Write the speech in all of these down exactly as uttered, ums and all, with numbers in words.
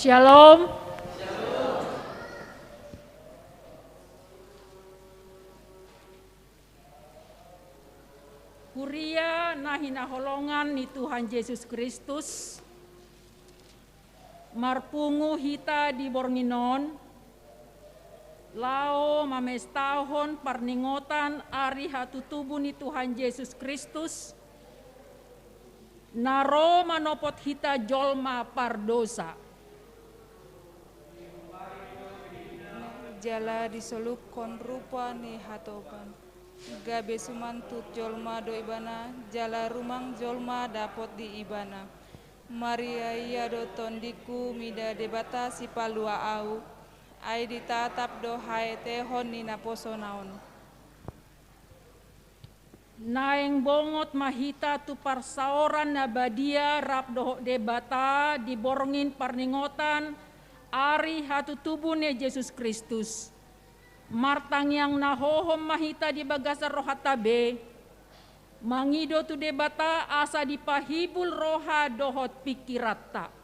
Shalom. Huria na hinaholongan ni Tuhan Jesus Kristus, marpungu hita di borngin on, laho mamestahon parningotan ari hatutubu ni Tuhan Jesus Kristus, na ro manopot hita jolma pardosa. Jala disolukhon rupa ni hatopan. Gabe sumantut jolma do ibana, jala rumang jolma dapot di ibana. Maria ia do tondingku mida Debata sipalua ahu, ai ditatap do haetehon ni naposona on. Naeng bongot ma hita tu parsaoran na badia rap dohot Debata di borngin parningotan ari hatutubu ni Jesus Kristus. Martangiang na hohom ma hita di bagasan rohanta be, mangido tu Debata asa dipahibul roha dohot pingkiranta.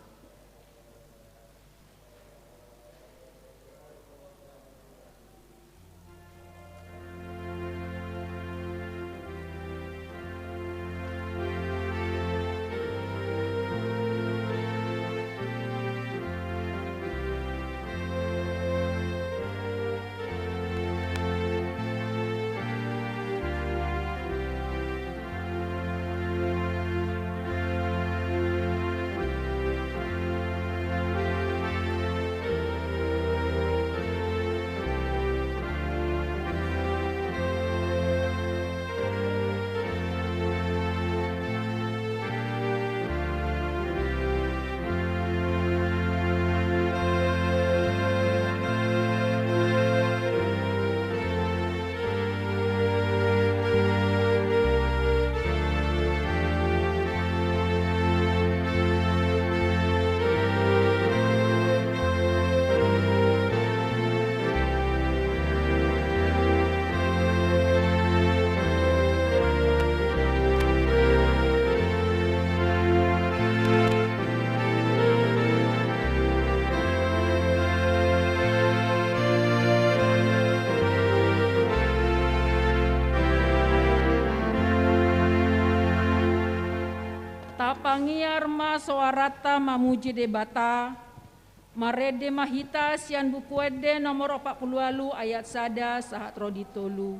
Tapangiar ma soaranta mamuji Debata. Marende ma hita sian Buku Ende nomor opat pulu ualu ayat sada sahat ro di tolu.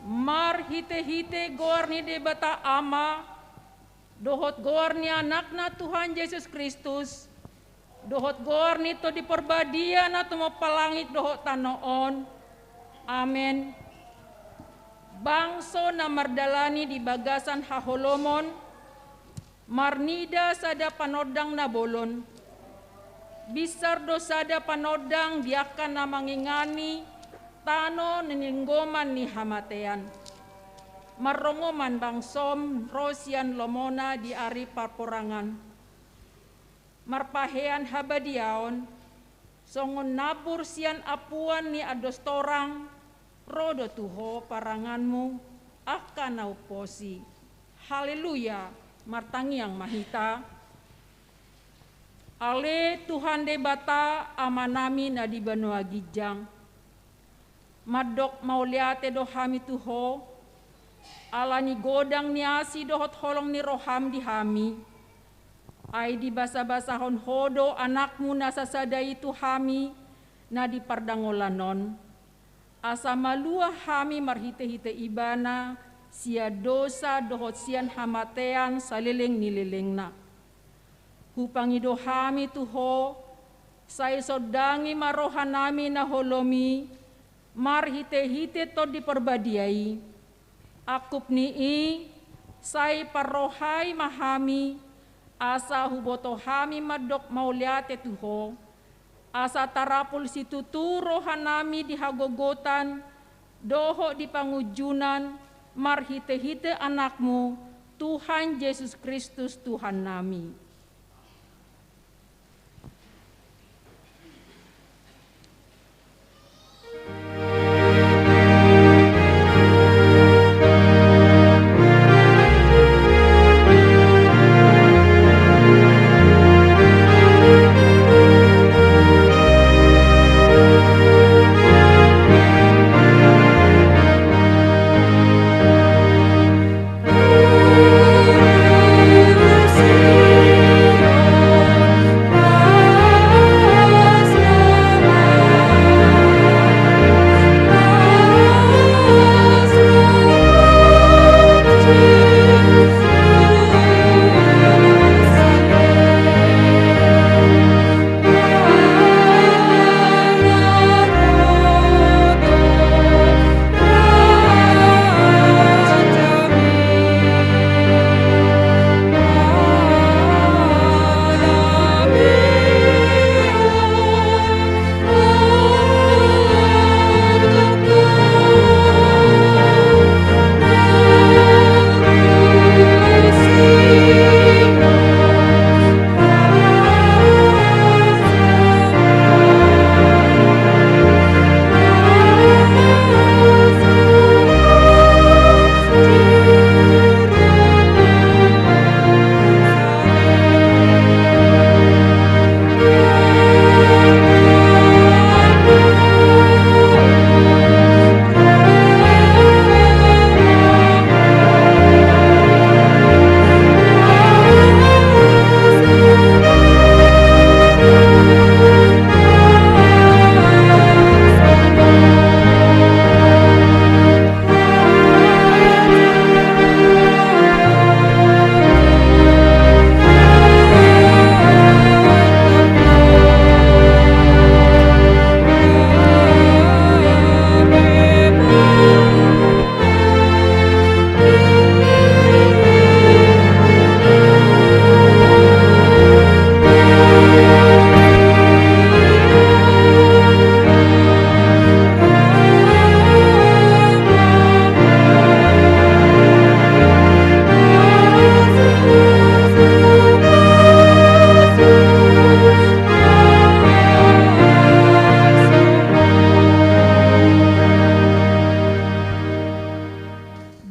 Marhitehite goar ni Debata Ama, dohot goar ni Anakna Tuhan Jesus Kristus, dohot goar ni Tondi Parbadia na tumompa langit dohot tano on. Amen. Bangso na mardalani di bagasan haholomon, marnida sada panondang na bolon, binsar do sada panondang di angka na mangingani tano ni ninggoman ni hamatean. Marrongoman bangsom ro sian lomona di ari parporangan. Marpahean habadiaon, songon nambur sian ampuan ni andos torang, ro do tu Ho paranganmu, angka na umposi. Haleluya, martangiang ma hita. Ale Tuhan Debata, Amanami na di banua ginjang. Mandok mauliate do hami tu Ho, Ala ni godang ni asi dohot holong ni roham di hami, ai dibasabasahon Ho do Anakmu na sasada i tu hami na di pardangolan on, asa malua hami marhitehite Ibana sian dosa dohot sian hamatean saleleng ni lelengna. Hupangido hami tu Ho, sai sondangi ma rohanami na holom i marhitehite Tondi Parbadia i. Angkup ni i, sai parrohai ma hami, asa huboto hami mandok mauliate tu Ho, asa tarapul situtu rohanami di hagogotan dohot di pangunjunan, marhitehite Anakmu, Tuhan Jesus Kristus Tuhannami.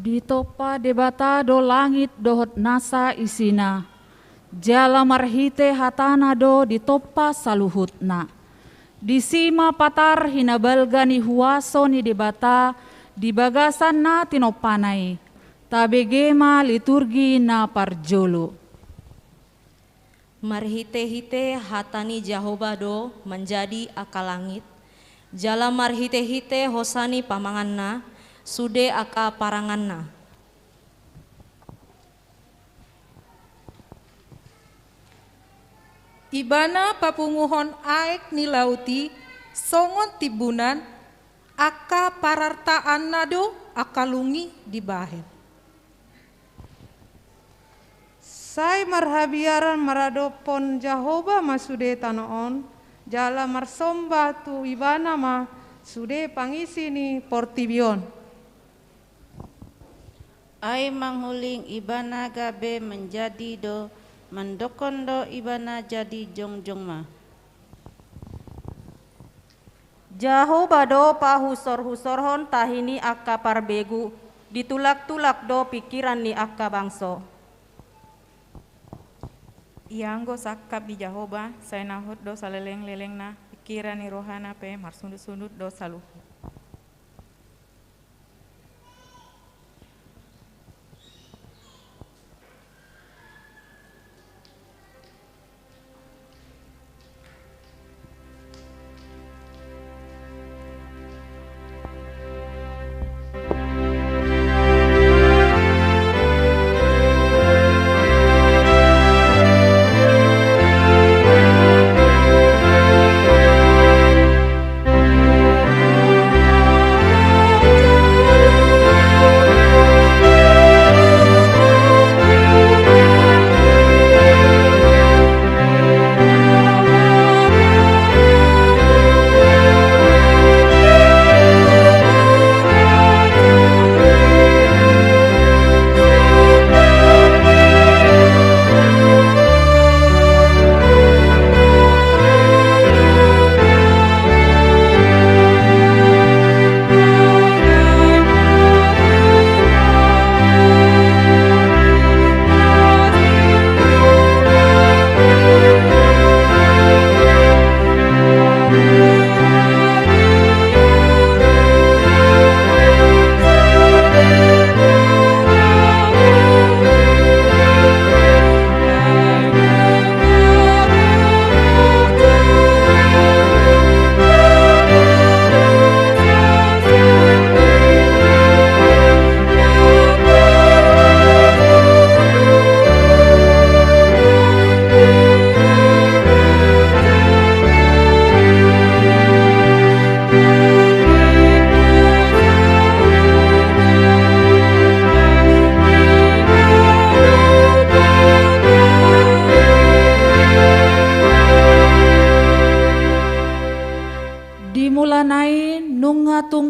Ditompa Debata do langit dohot nasa isina, jala marhite hatana do ditompa saluhutna. Disi ma patar hinabalga ni huaso ni Debata di bagasan na tinompana i. Tabege ma liturgi na parjolo. Marhitehite hata ni Jahowa do manjadi angka langit, jala marhitehite hosa ni pamanganna sude angka paranganna. Ibana papunguhon aek ni laut i songon timbunan, angka parartaanna do angka lung i dibahen. Sai marhabiaran maradophon Jahowa ma sude tano on, jala marsomba tu Ibana ma sude pangisi ni portibi on. Ai manghuling Ibana gabe manjadi do, mandokkon do Ibana jadi jongjong ma. Jahowa do pahusorhusorhon tahi ni angka parbegu, ditulaktulak do pingkiran ni angka bangso. Ianggo sangkap ni Jahowa, sai na hot do salelenglelengna, pingkiran ni rohana pe marsundutsundut do saluhut.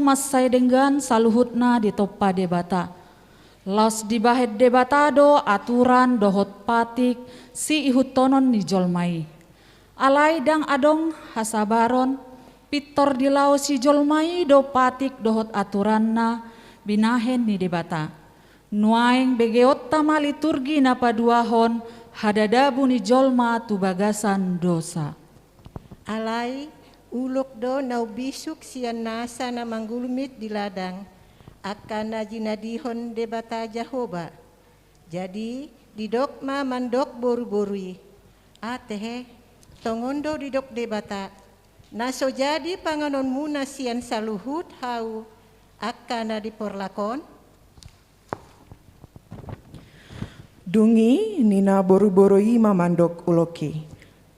mansai denggan saluhutna ditompa Debata. Laos dibahen Debata do aturan dohot patik siihuthononna ni jolma i. Alai ndang adong hasabaron, pintor dilaosi jolma i do patik dohot aturanna binahen ni Debata. Nuaeng begeonta ma liturgi na paduahon hadadabu ni jolma tu bagasan dosa. Alai, ulok do na umbisuk sian nasa na manggulmit di ladang, angka na jinadihon Debata Jahowa. Jadi, didok ma mandok boruboru i: Ate he, tongon do didok Debata, na so jadi panganonmuna sian saluhut hau angka na di porlak on? Dung i ninna boruboru i ma mandok ulok i: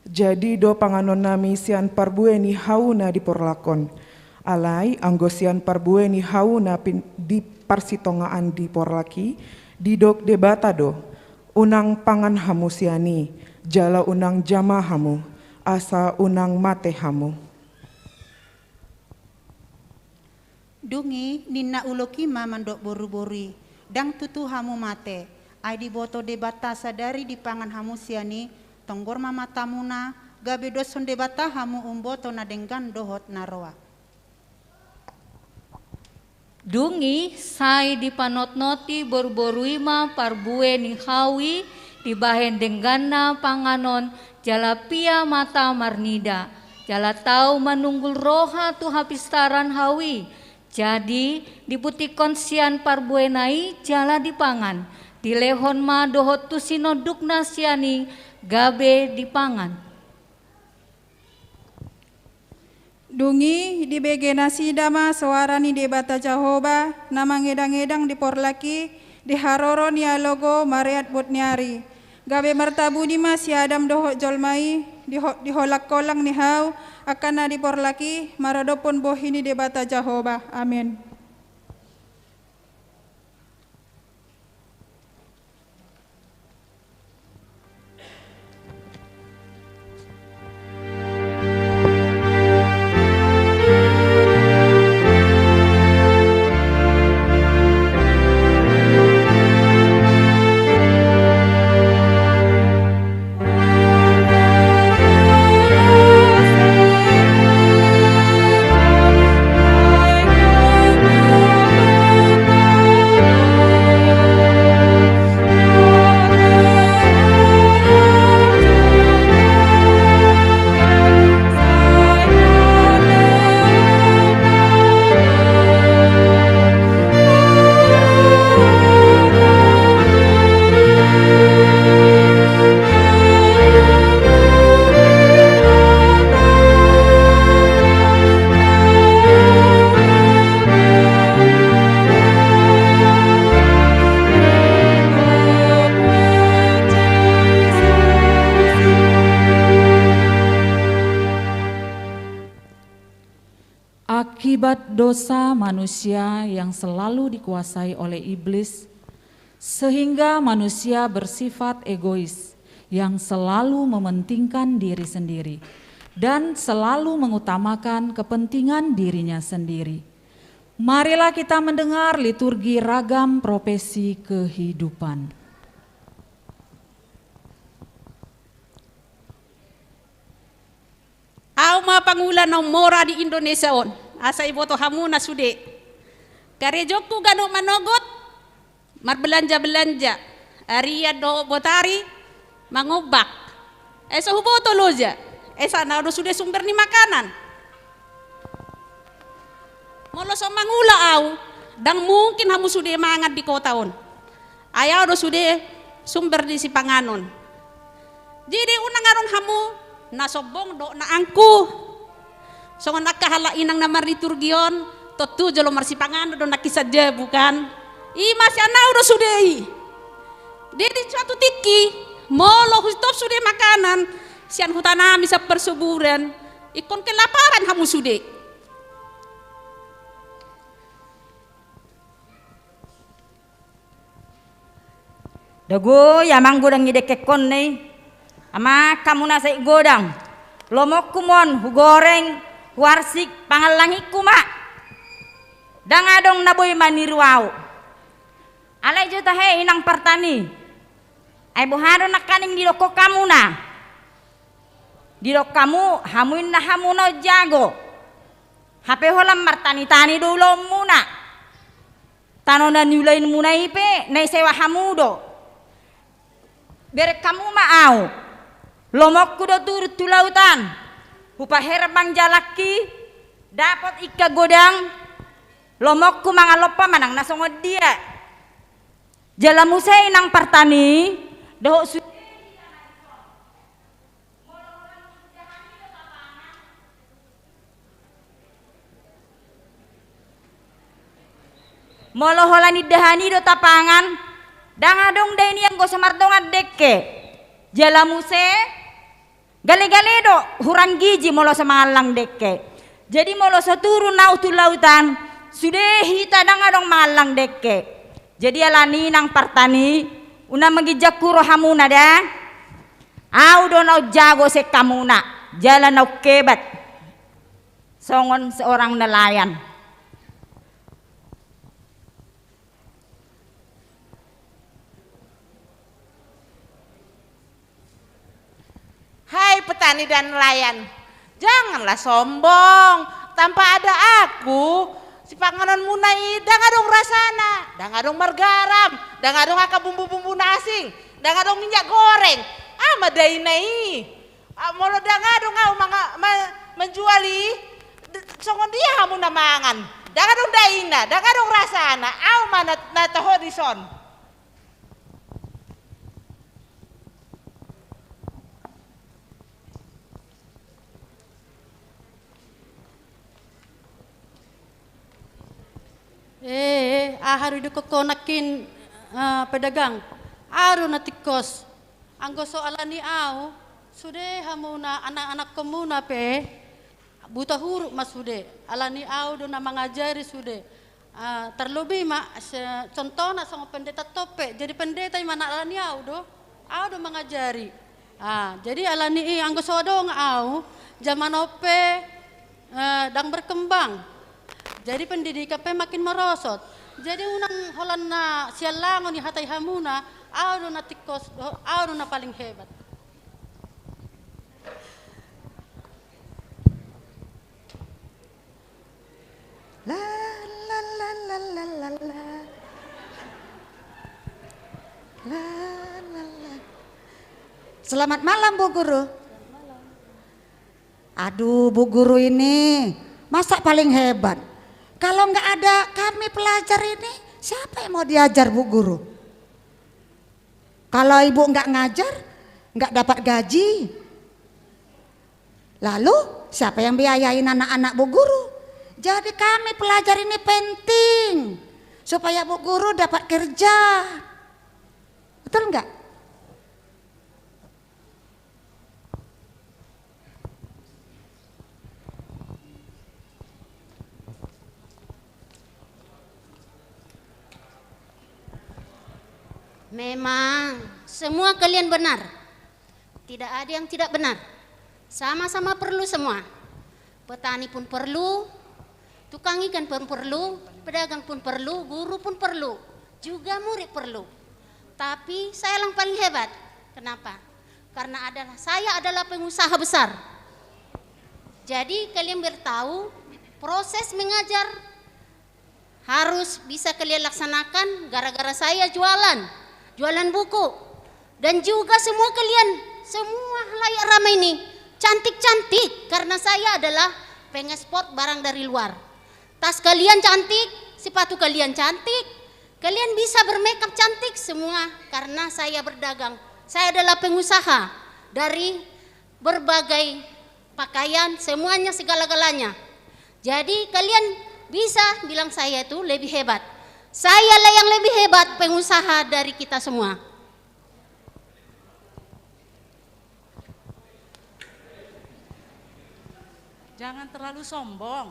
Jadi do panganonnami sian parbue ni hau na di porlak on. Alai anggo sian parbue ni hau na pin-, di parsitongaan di porlak i, didok Debata do: Unang pangan hamu sian i, jala unang jama hamu, asa unang mate hamu. Dung i ninna ulok i ma mandok boruboru i: Ndang tutu hamu mate, ai diboto Debata sadari dipangan hamu sian i, tonggor ma matamuna, gabe doshon Debata hamu umboto na denggan dohot na roa. Dung i sai dipanotnoti boruboru i ma parbue ni hau i dibahen dengganna panganon, jala pia mata marnida, jala tau manunggul roha tu hapistaran hau i. Jadi, diputikkon sian parbuena i jala dipangan, dilehon ma dohot tu sinondukna sian i gabe dipangan. Dung i dibege nasida ma soara ni Debata Jahowa na mangedangedang di porlak i, di haroro ni alogo mareat bod ni ari. Gabe martabuni ma si Adam dohot jolma i di ho-, di holangkolang ni hau angka na di porlak i, maradophon bohi ni Debata Jahowa. Amen. Akibat dosa manusia yang selalu dikuasai oleh iblis, sehingga manusia bersifat egois, yang selalu mementingkan diri sendiri, dan selalu mengutamakan kepentingan dirinya sendiri. Marilah kita mendengar liturgi ragam profesi kehidupan. Au ma pangula na ummora di Indonesia on, asa iboto hamu na sude. Karejongku ganup manogot, marbelanjabalanja, arian dohot botari, mangombak. Ai so huboto loja, ai saonari au do sude sumber ni makanan. Molo so mangula au, ndang mungkin hamu sude mangan di kota on. Ai au do sude sumber ni sipanganon. Jadi unang adong hamu na sombong dohot na angkuh. Songon angka halak inang na marliturgi on, tontu jolo marsipanganon do nangkin sian jabu kan. I ma sian au do sude i. Jadi suatu tingki, molo hutop sude makanan sian hutanami sian parsuburan, ingkon kelaparan hamu sude. Dago i amang godang i dengkenkon i. Amang, hamu na sai godang, lomonku ma on hugoreng, huarsik, pangan langitku ma. Ndang adong na boi maniru ahu. Alai jo tahe inang partani. Ai boha do nangkaning didokkon hamuna? Didok hamu, hamu inna hamu na umjago. Hape holan martani-tani do ulaonmuna. Tano na niulainmuna i pe na disewa hamu do. Bereng hamu ma ahu. Lomonku do turun tu lautan. Hupaherbang jalangki, dapot ingkon godang. Lomonku mangalompa manang na songon dia. Jala muse inang partani, dohot su- Molo holan indahan i do tapangan, ndang adong daini anggo so mardongan dengke. Jala muse, gale-gale do hurang gizi molo so mangallang dengke. Jadi molo so turun ahu tu lautan, sude hita ndang adong mangallang dengke. Jadi alani inang partani, unang manginjak huro hamuna da. Ahu do na umjago sian hamuna, jala na umhebat. Songon seorang nelayan. Hai petani dan nelayan, janganlah sombong. Tanpa ada aku, sipanganonmuna i ndang adong rasana, ndang adong margaram, ndang adong angka bumbu-bumbu na asing, ndang adong minyak goreng. Aha ma daina i? Ah, molo ndang adong ahu manga-, ma-, manjual i, d-, songon dia hamu na mangan? Ndang adong daina, ndang adong rasana, ahu ma na, na toho dison. Eh, eh, aha do didokkon ho nangkin, eh, pedagang? Ahu do na tingkos. Anggo so alani ahu, sude hamuna, anak-anakkonmuna pe, buta huruf ma sude. Alani ahu do na mangajari sude. Ah, tarlobi ma, se-, contohna songon pendeta Tope. Jadi pendeta i ma na alani ahu do. Ahu do mangajari. Ah, jadi alani i anggo so adong ahu, jaman on pe, eh, ndang berkembang. Jadi pendidikan pe makin merosot. Jadi unang holan na siallangon i hatai hamuna, ahu do na tingkos, ahu do na paling hebat. La, la, la, la, la, la, la. La, la, la. Selamat malam, Bu Guru. Aduh, Bu Guru ini masa paling hebat? Kalau nggak ada kami pelajar ini, siapa yang mau diajar, Bu Guru? Kalau Ibu nggak ngajar, nggak dapat gaji. Lalu, siapa yang biayain anak-anak Bu Guru? Jadi kami pelajar ini penting supaya Bu Guru dapat kerja. Betul nggak? Memang semua kalian benar. Tidak ada yang tidak benar. Sama-sama perlu semua. Petani pun perlu, tukang ikan pun perlu, pedagang pun perlu, guru pun perlu, juga murid perlu. Tapi saya yang paling hebat. Kenapa? Karena adalah, saya adalah pengusaha besar. Jadi kalian biar tahu, proses mengajar harus bisa kalian laksanakan gara-gara saya jualan, jualan buku. Dan juga semua kalian, semua halayak ramai ini cantik-cantik karena saya adalah pengekspor barang dari luar. Tas kalian cantik, sepatu kalian cantik, kalian bisa bermakeup cantik semua karena saya berdagang. Saya adalah pengusaha dari berbagai pakaian, semuanya, segala-galanya. Jadi kalian bisa bilang saya itu lebih hebat. Sayalah yang lebih hebat pengusaha dari kita semua. Jangan terlalu sombong.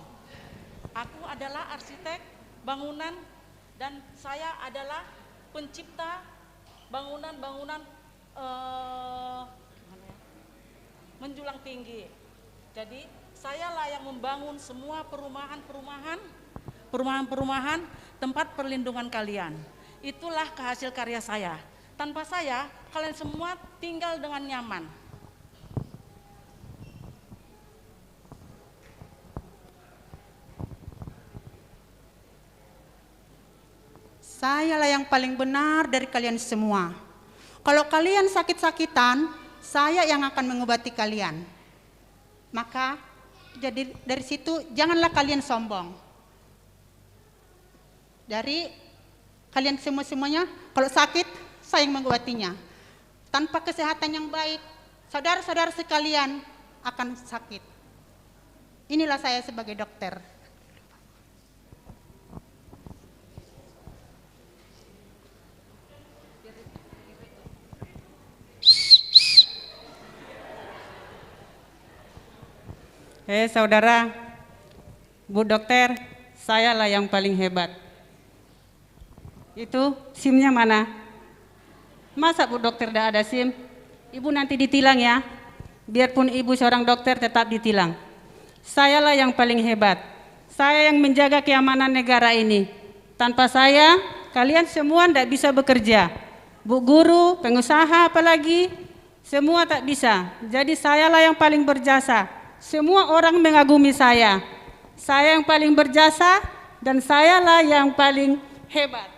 Aku adalah arsitek bangunan dan saya adalah pencipta bangunan-bangunan, eh, menjulang tinggi. Jadi, sayalah yang membangun semua perumahan-perumahan perumahan-perumahan, tempat perlindungan kalian. Itulah hasil karya saya. Tanpa saya, kalian semua tinggal dengan nyaman. Sayalah yang paling benar dari kalian semua. Kalau kalian sakit-sakitan, saya yang akan mengobati kalian. Maka, jadi dari situ, janganlah kalian sombong. Dari kalian semua-semuanya, kalau sakit, saya yang mengobatinya. Tanpa kesehatan yang baik, saudara-saudara sekalian akan sakit. Inilah saya sebagai dokter. Eh, saudara, Bu Dokter, sayalah yang paling hebat. Itu, simnya mana? Masa Bu Dokter tidak ada sim? Ibu nanti ditilang ya. Biarpun ibu seorang dokter tetap ditilang. Sayalah yang paling hebat. Saya yang menjaga keamanan negara ini. Tanpa saya, kalian semua ndak bisa bekerja. Bu guru, pengusaha apalagi, semua tak bisa. Jadi sayalah yang paling berjasa. Semua orang mengagumi saya. Saya yang paling berjasa dan sayalah yang paling hebat.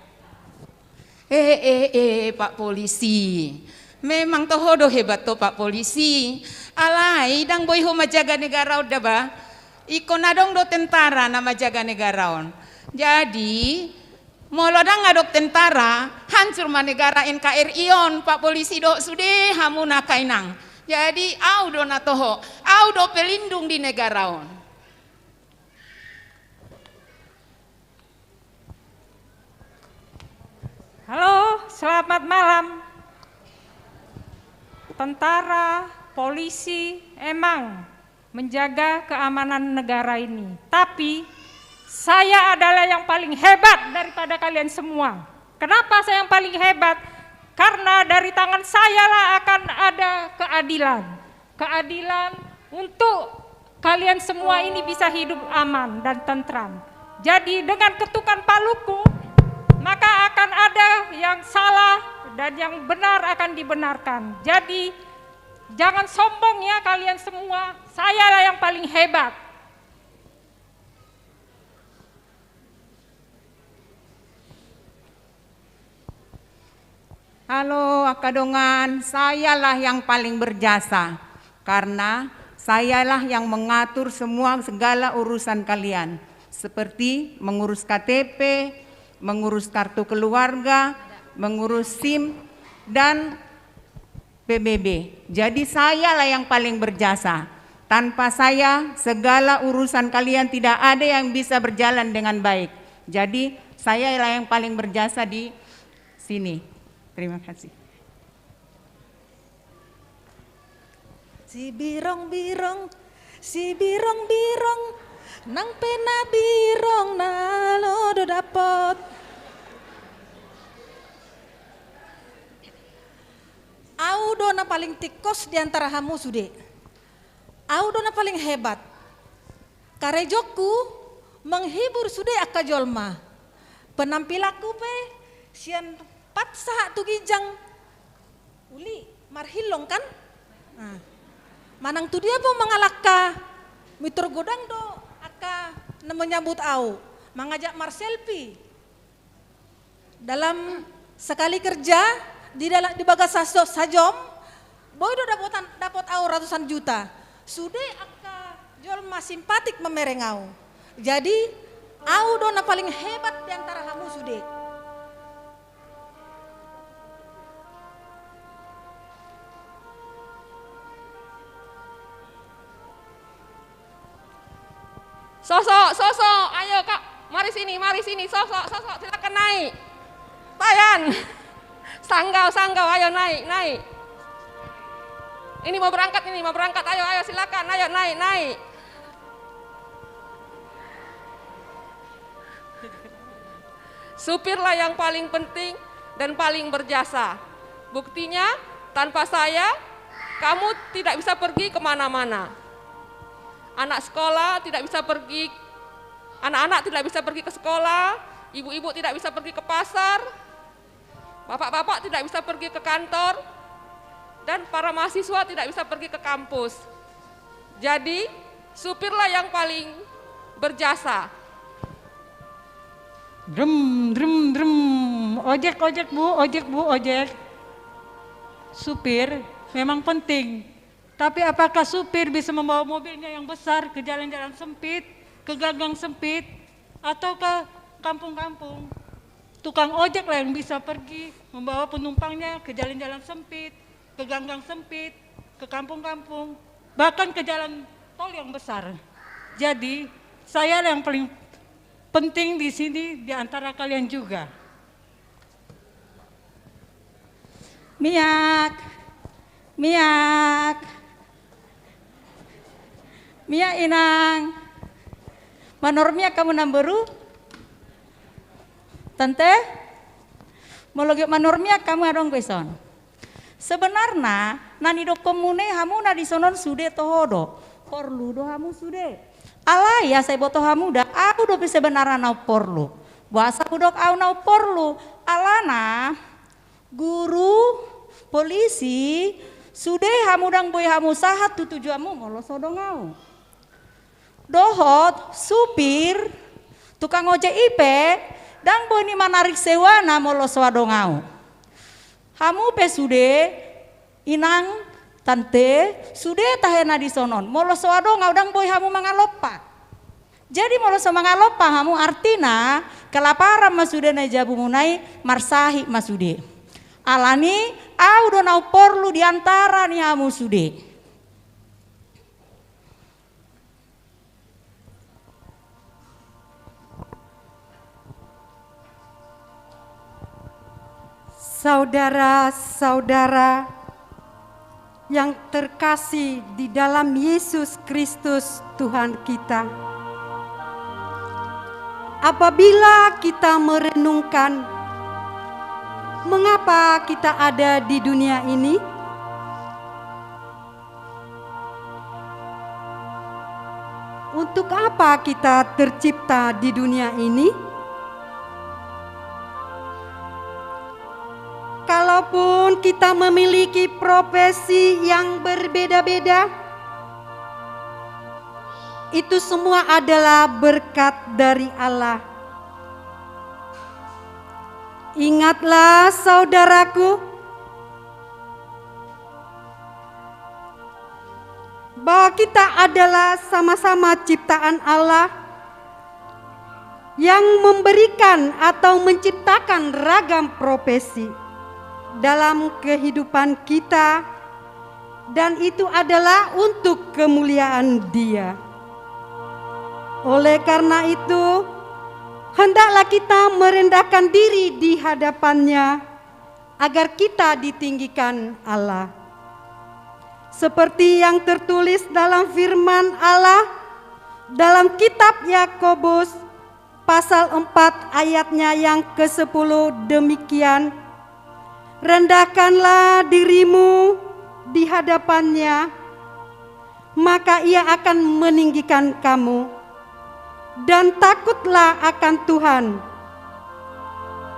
Eh, eh, eh, Pak Polisi. Memang toho do hebat ho, Pak Polisi. Alai, ndang boi ho manjaga negara on da ba. Ingkon adong do tentara na manjaga negara on. Jadi, molo ndang adong tentara, hancur ma negara N K R I on, Pak Polisi dohot sude hamu na kainang. Jadi, au do na toho, au do pelindung di negara on. Halo, selamat malam. Tentara, polisi, emang menjaga keamanan negara ini. Tapi, saya adalah yang paling hebat daripada kalian semua. Kenapa saya yang paling hebat? Karena dari tangan sayalah akan ada keadilan. Keadilan untuk kalian semua ini bisa hidup aman dan tentram. Jadi, dengan ketukan paluku, maka akan ada yang salah dan yang benar akan dibenarkan. Jadi, jangan sombong ya kalian semua, sayalah yang paling hebat. Halo, angka dongan, sayalah yang paling berjasa, karena sayalah yang mengatur semua segala urusan kalian, seperti mengurus K T P, mengurus kartu keluarga, mengurus sim, dan P B B. Jadi, sayalah yang paling berjasa. Tanpa saya, segala urusan kalian tidak ada yang bisa berjalan dengan baik. Jadi, sayalah yang paling berjasa di sini. Terima kasih. Sibirong-birong, sibirong-birong, nang pe na birong na lo do dapot. Au do na paling tingkos di antara hamu sude. Au do na paling hebat. Karejongku menghibur sude angka jolma. Penampilanku pe sian pat sahat tu ginjang. Uli, marhillong kan? Nah. Manang tu dia pe mangalangka, mitor godang do angka na menyambut au, mangajak marselfie. Dalam sekali kerja, di dalam, di bagas sajo-, sajom, boi do dapotan, dapot au ratusan juta. Sude angka jolma simpatik mamereng au. Jadi, au do na paling hebat di antara hamu sude. Sosok, sosok, ayo kak, mari sini, mari sini, sosok, sosok, silakan naik. Tayan. Sanggau, sanggau, ayo naik, naik. Ini mau berangkat, ini mau berangkat, ayo, ayo, silakan, ayo, naik, naik. Supirlah yang paling penting dan paling berjasa. Buktinya, tanpa saya, kamu tidak bisa pergi kemana-mana. Anak sekolah tidak bisa pergi Anak-anak tidak bisa pergi ke sekolah, ibu-ibu tidak bisa pergi ke pasar, bapak-bapak tidak bisa pergi ke kantor, dan para mahasiswa tidak bisa pergi ke kampus. Jadi, supirlah yang paling berjasa. Drum, drum, drum. Ojek, ojek, Bu, ojek, Bu, ojek. Supir memang penting. Tapi apakah supir bisa membawa mobilnya yang besar ke jalan-jalan sempit, ke ganggang sempit, atau ke kampung-kampung? Tukang ojek lah yang bisa pergi membawa penumpangnya ke jalan-jalan sempit, ke ganggang sempit, ke kampung-kampung, bahkan ke jalan tol yang besar. Jadi, saya yang paling penting di sini di antara kalian juga. Miak. Miak. Miak, Inang. Manurhon miak hamu, namboru? Tante? Molo giot manurhon miak hamu, adong do dison. Sebenarna, na nidokkonmuna i, hamu na dison on sude toho do. Porlu do hamu sude. Alai asa diboto hamu da, ahu dope sebenarna na umporlu. Boasa hudok ahu na umporlu? Alana guru, polisi, sude hamu, ndang boi hamu sahat tu tujuanmu molo so adong ahu. Dohot supir, tukang ojek i pe, ndang boi ni manarik sewana molo so adong ahu. Hamu pe sude, Inang, Tante, sude tahe na dison on, molo so adong ahu ndang boi hamu mangalompa. Jadi molo so mangalompa hamu, artina kelaparan ma sude na di jabumuna i, marsahit ma sude. Alani ahu do na umporlu di antara ni hamu sude. Saudara-saudara yang terkasih di dalam Yesus Kristus Tuhan kita, apabila kita merenungkan mengapa kita ada di dunia ini, untuk apa kita tercipta di dunia ini? Kalaupun kita memiliki profesi yang berbeda-beda, itu semua adalah berkat dari Allah. Ingatlah, saudaraku, bahwa kita adalah sama-sama ciptaan Allah yang memberikan atau menciptakan ragam profesi dalam kehidupan kita, dan itu adalah untuk kemuliaan Dia. Oleh karena itu, hendaklah kita merendahkan diri di hadapan-Nya, agar kita ditinggikan Allah. Seperti yang tertulis dalam firman Allah dalam kitab Yakobus pasal empat ayatnya yang kesepuluh demikian, "Rendahkanlah dirimu di hadapan-Nya, maka Ia akan meninggikan kamu. Dan takutlah akan Tuhan.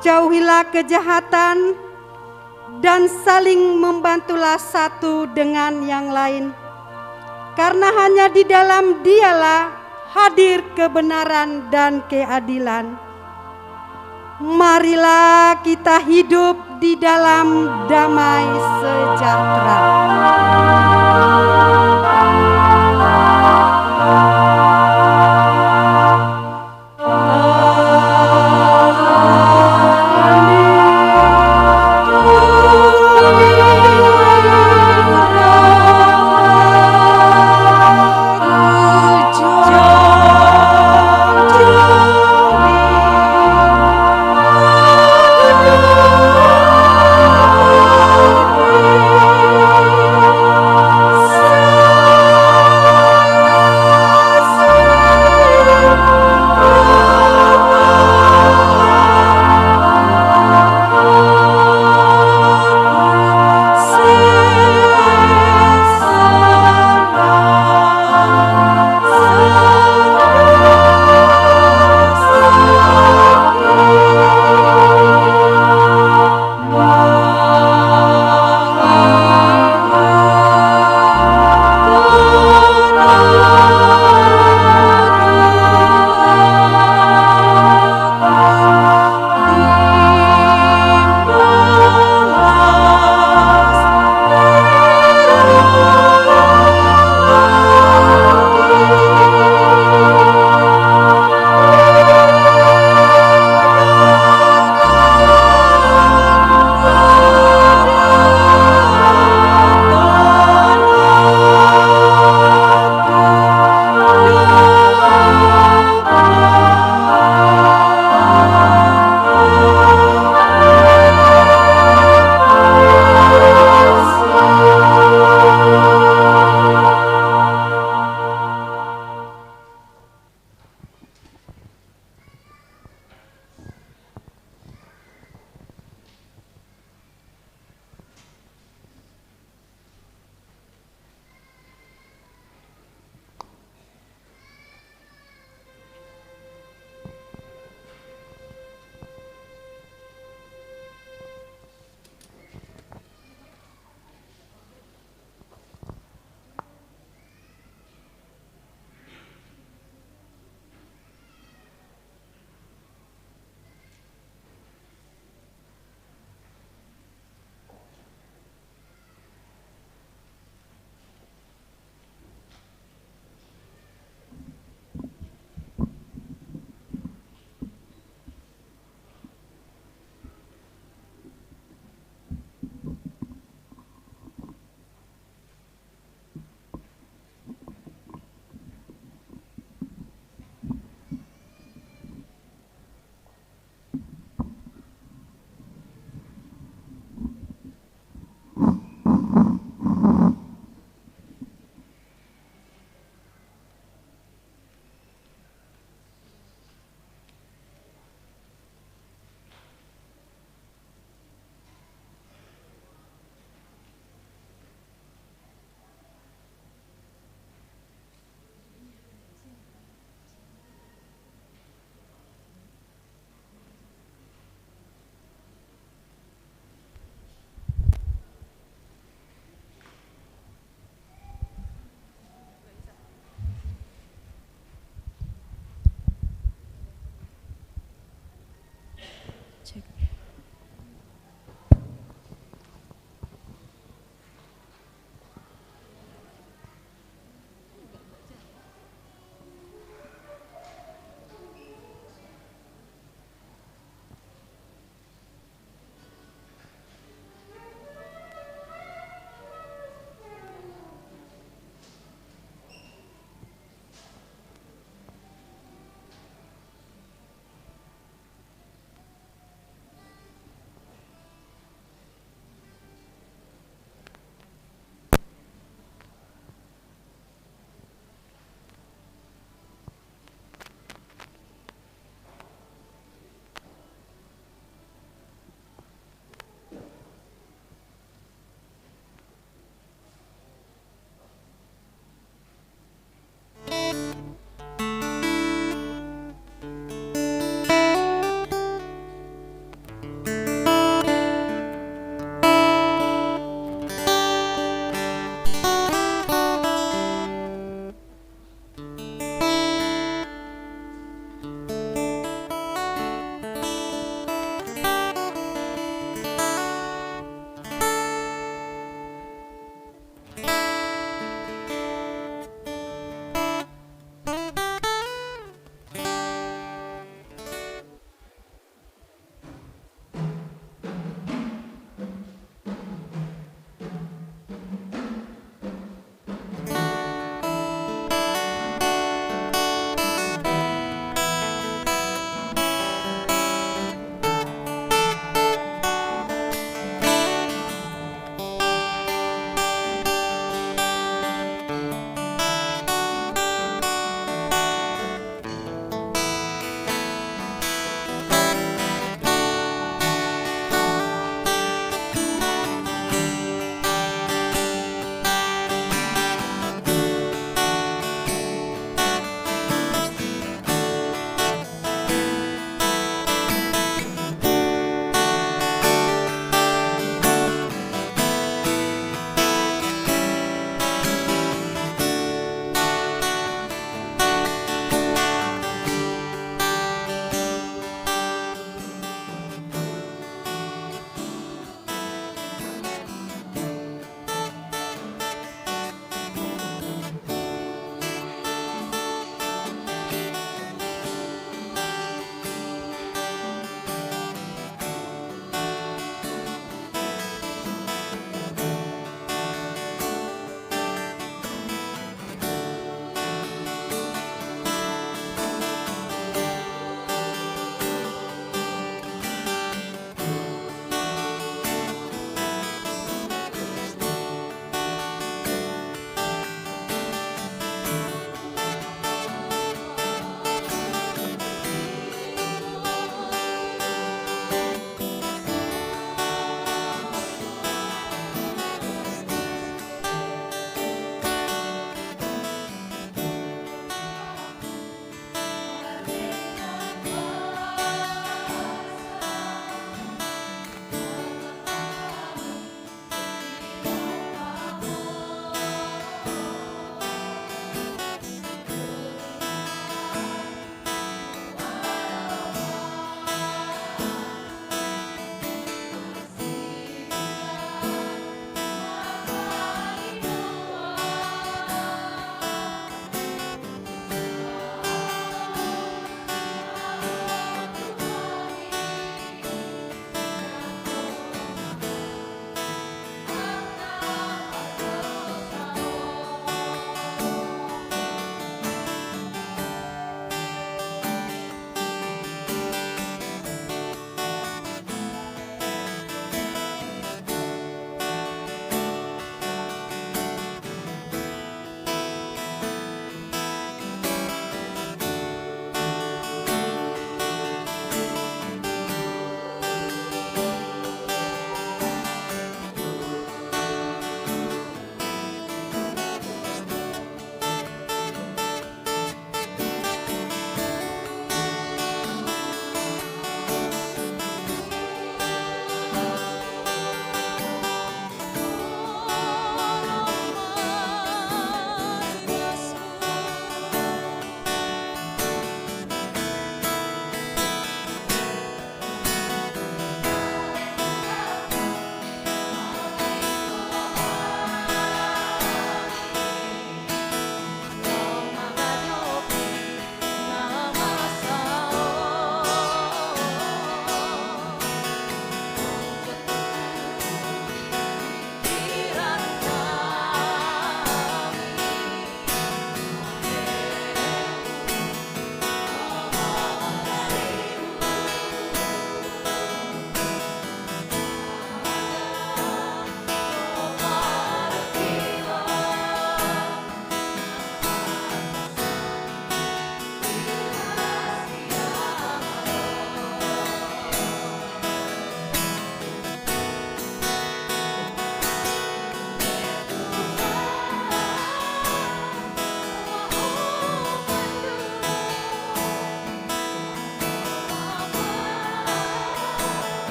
Jauhilah kejahatan, dan saling membantulah satu dengan yang lain. Karena hanya di dalam Dialah hadir kebenaran dan keadilan." Marilah kita hidup di dalam damai sejahtera.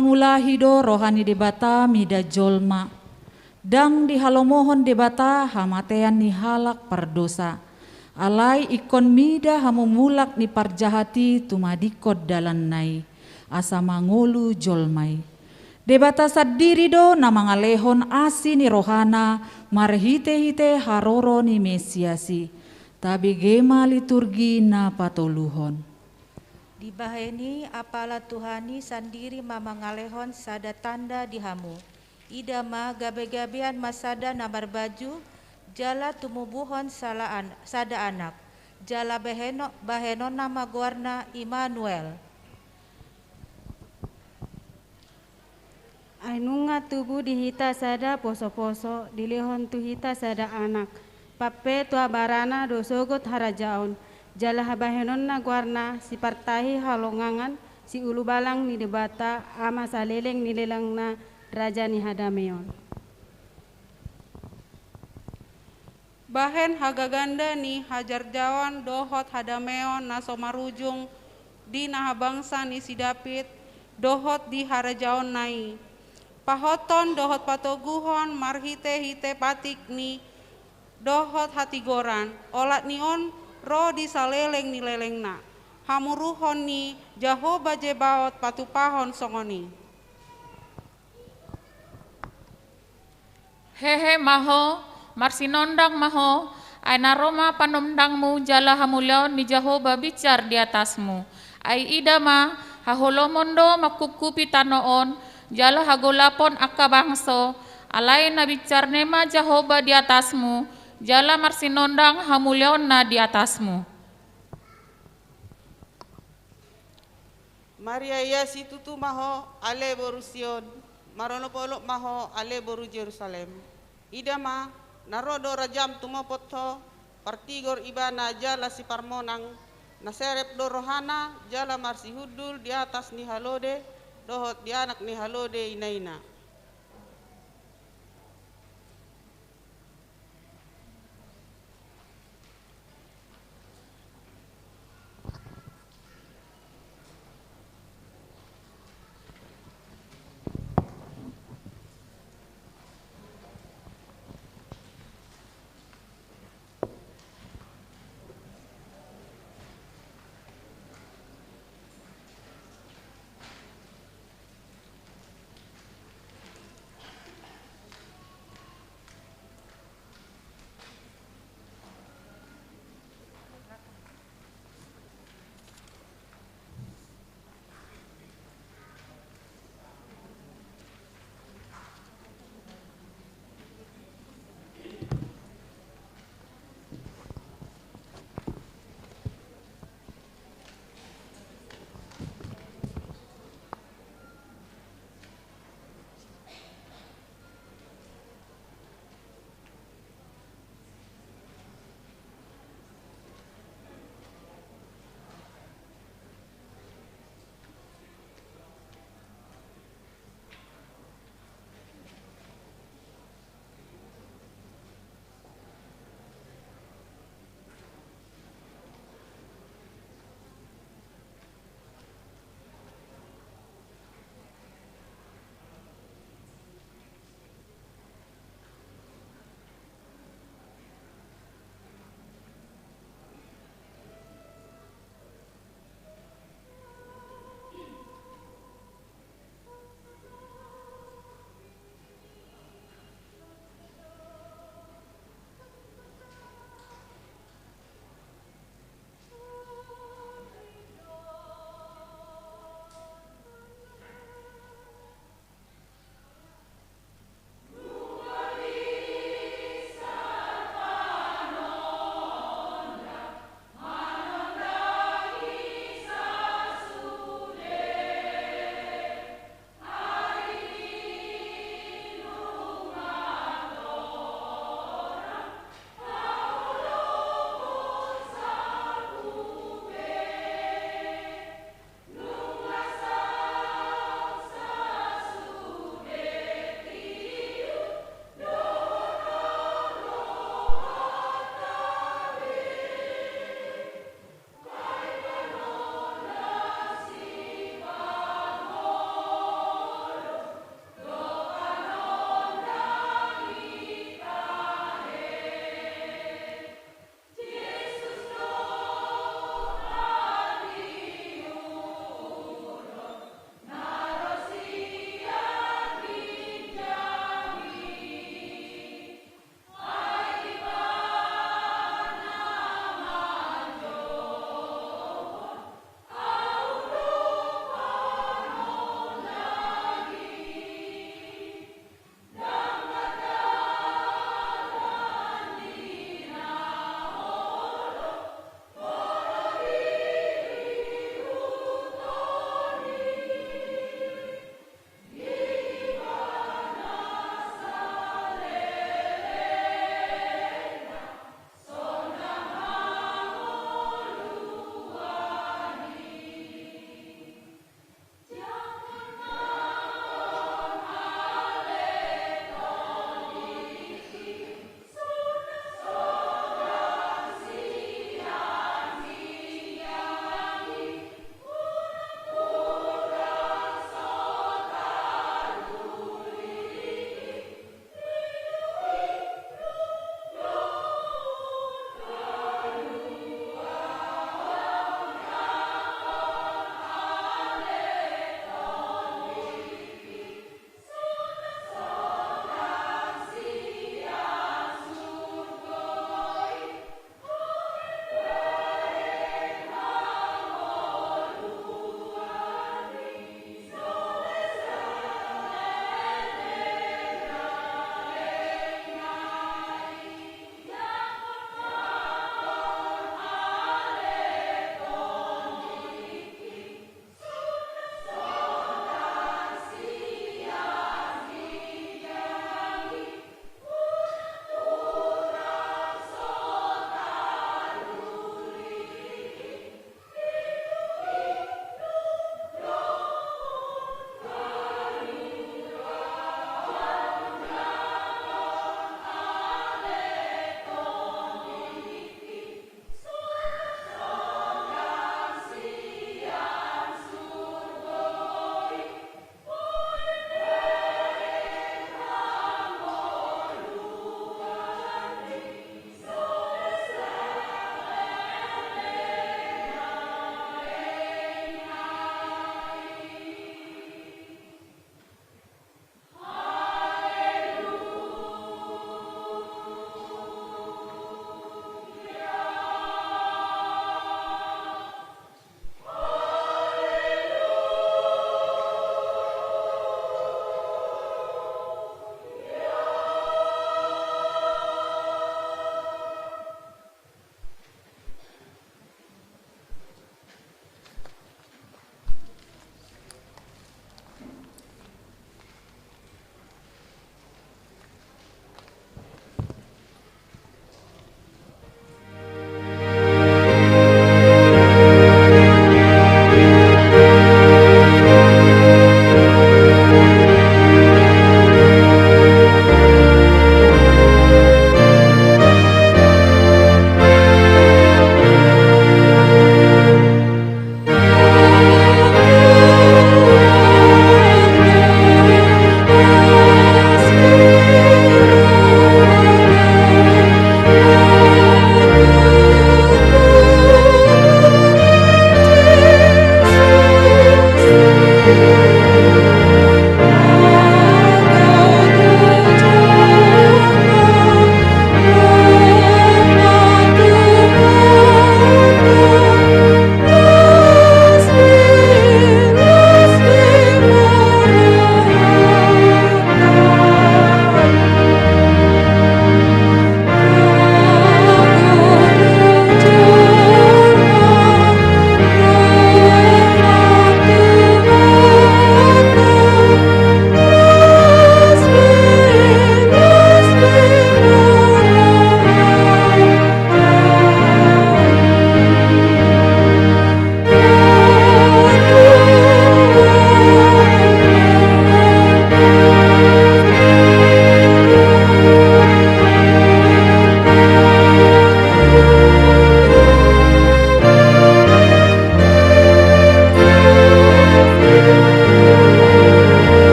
Mangulahi do roha ni Debata mida jolma. Ndang dihalomohon Debata hamatean ni halak pardosa. Alai ingkon mida hamumulak ni parjahat i tumadingkon dalanna i, asa mangolu jolma i. Debata sandiri do na mangalehon asi ni rohana marhitehite haroro ni Mesias i. Tabege ma liturgi na patoluhon. Dibahen i apala Tuhan i sandiri ma mangalehon sada tanda di hamu. Ida ma, gabegabean ma sada na marbaju, jala tumubuhon sala an-, sada anak, jala baheno-, bahenonna ma goarna Immanuel. Ai nunga tubu di hita sada posoposo, dilehon tu hita sada anak. Pampetuabarana do sogot harajaon, jala habahenonna goarna Sipartahi Halongangan, Siulubalang ni Debata, Ama saleleng ni lelengna, Raja ni hadameon. Bahen hagaganda ni hajarjaon dohot hadameon na so marujung di nahabangsa ni si David dohot di harajaonna i. Pahothon dohot patoguhon marhitehite patikni dohot hatigoran, olat ni on ro di saleleng ni lelengna. Hamuruhon ni Jahowa Zebaot patupahon songon i. Hehe ma ho, marsinondang ma ho, ai na ro ma panondangmu jala hamuliaon ni Jahowa binsar di atasmu. Ai ida ma, haholomon do mangkupkupi tano on, jala hagolapon angka bangso, alai na binsar ni ma Jahowa di atasmu, jala marsinondang hamuliaonna di atasmu. Maria ia situtu ma ho, ale boru Sion, marolopolop ma ho, ale boru Jerusalem. Ida ma, na ro do rajam tumopot ho, partigor ibana jala siparmonang, na serep do rohana jala marsihundul di atas ni halode, dohot di anak ni halode inaina.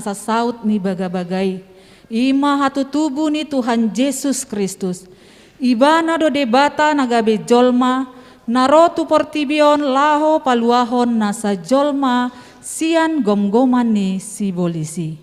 sasaut ni bagabaga i, i ma hatutubu ni Tuhan Jesus Kristus. Ibana do Debata na gabe jolma, na ro tu portibi on laho paluahon nasa jolma sian gomgoman ni sibolis i.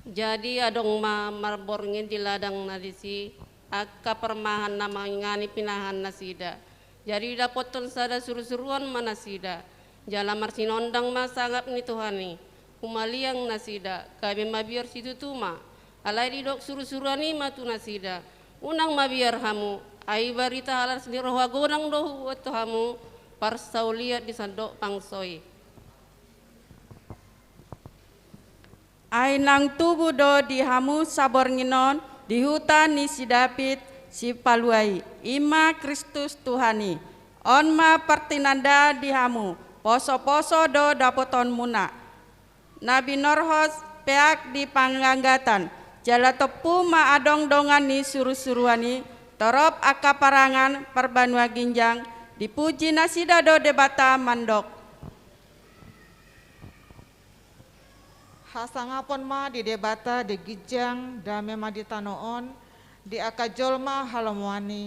Jadi adong ma marborngin di ladang na disi, angka parmahan na mangingani pinahan nasida. Jadi dapothon sada surusuruan ma nasida. Jala marsinondang ma sangap ni Tuhan i. Humaliang nasida, gabe mabiar situtu ma. Alai didok surusuruan i ma tu nasida: Unang mabiar hamu, ai barita las ni roha godang do huboan tu hamu, parsaulian di sandok bangso i. Ai naung tubu do di hamu saborngin on di huta ni si David Sipalua i, i ma Kristus Tuhan i. On ma partinandaan di hamu: Posoposo do dapotonmuna, na binorhon peak di pangganggatan. Jala tompu ma adong dongan ni surusuruan i, torop angka parangan parbanua ginjang, dipuji nasida do Debata mandok: Hasangapon ma di Debata di ginjang, dame ma di tano on di angka jolma halomoan i.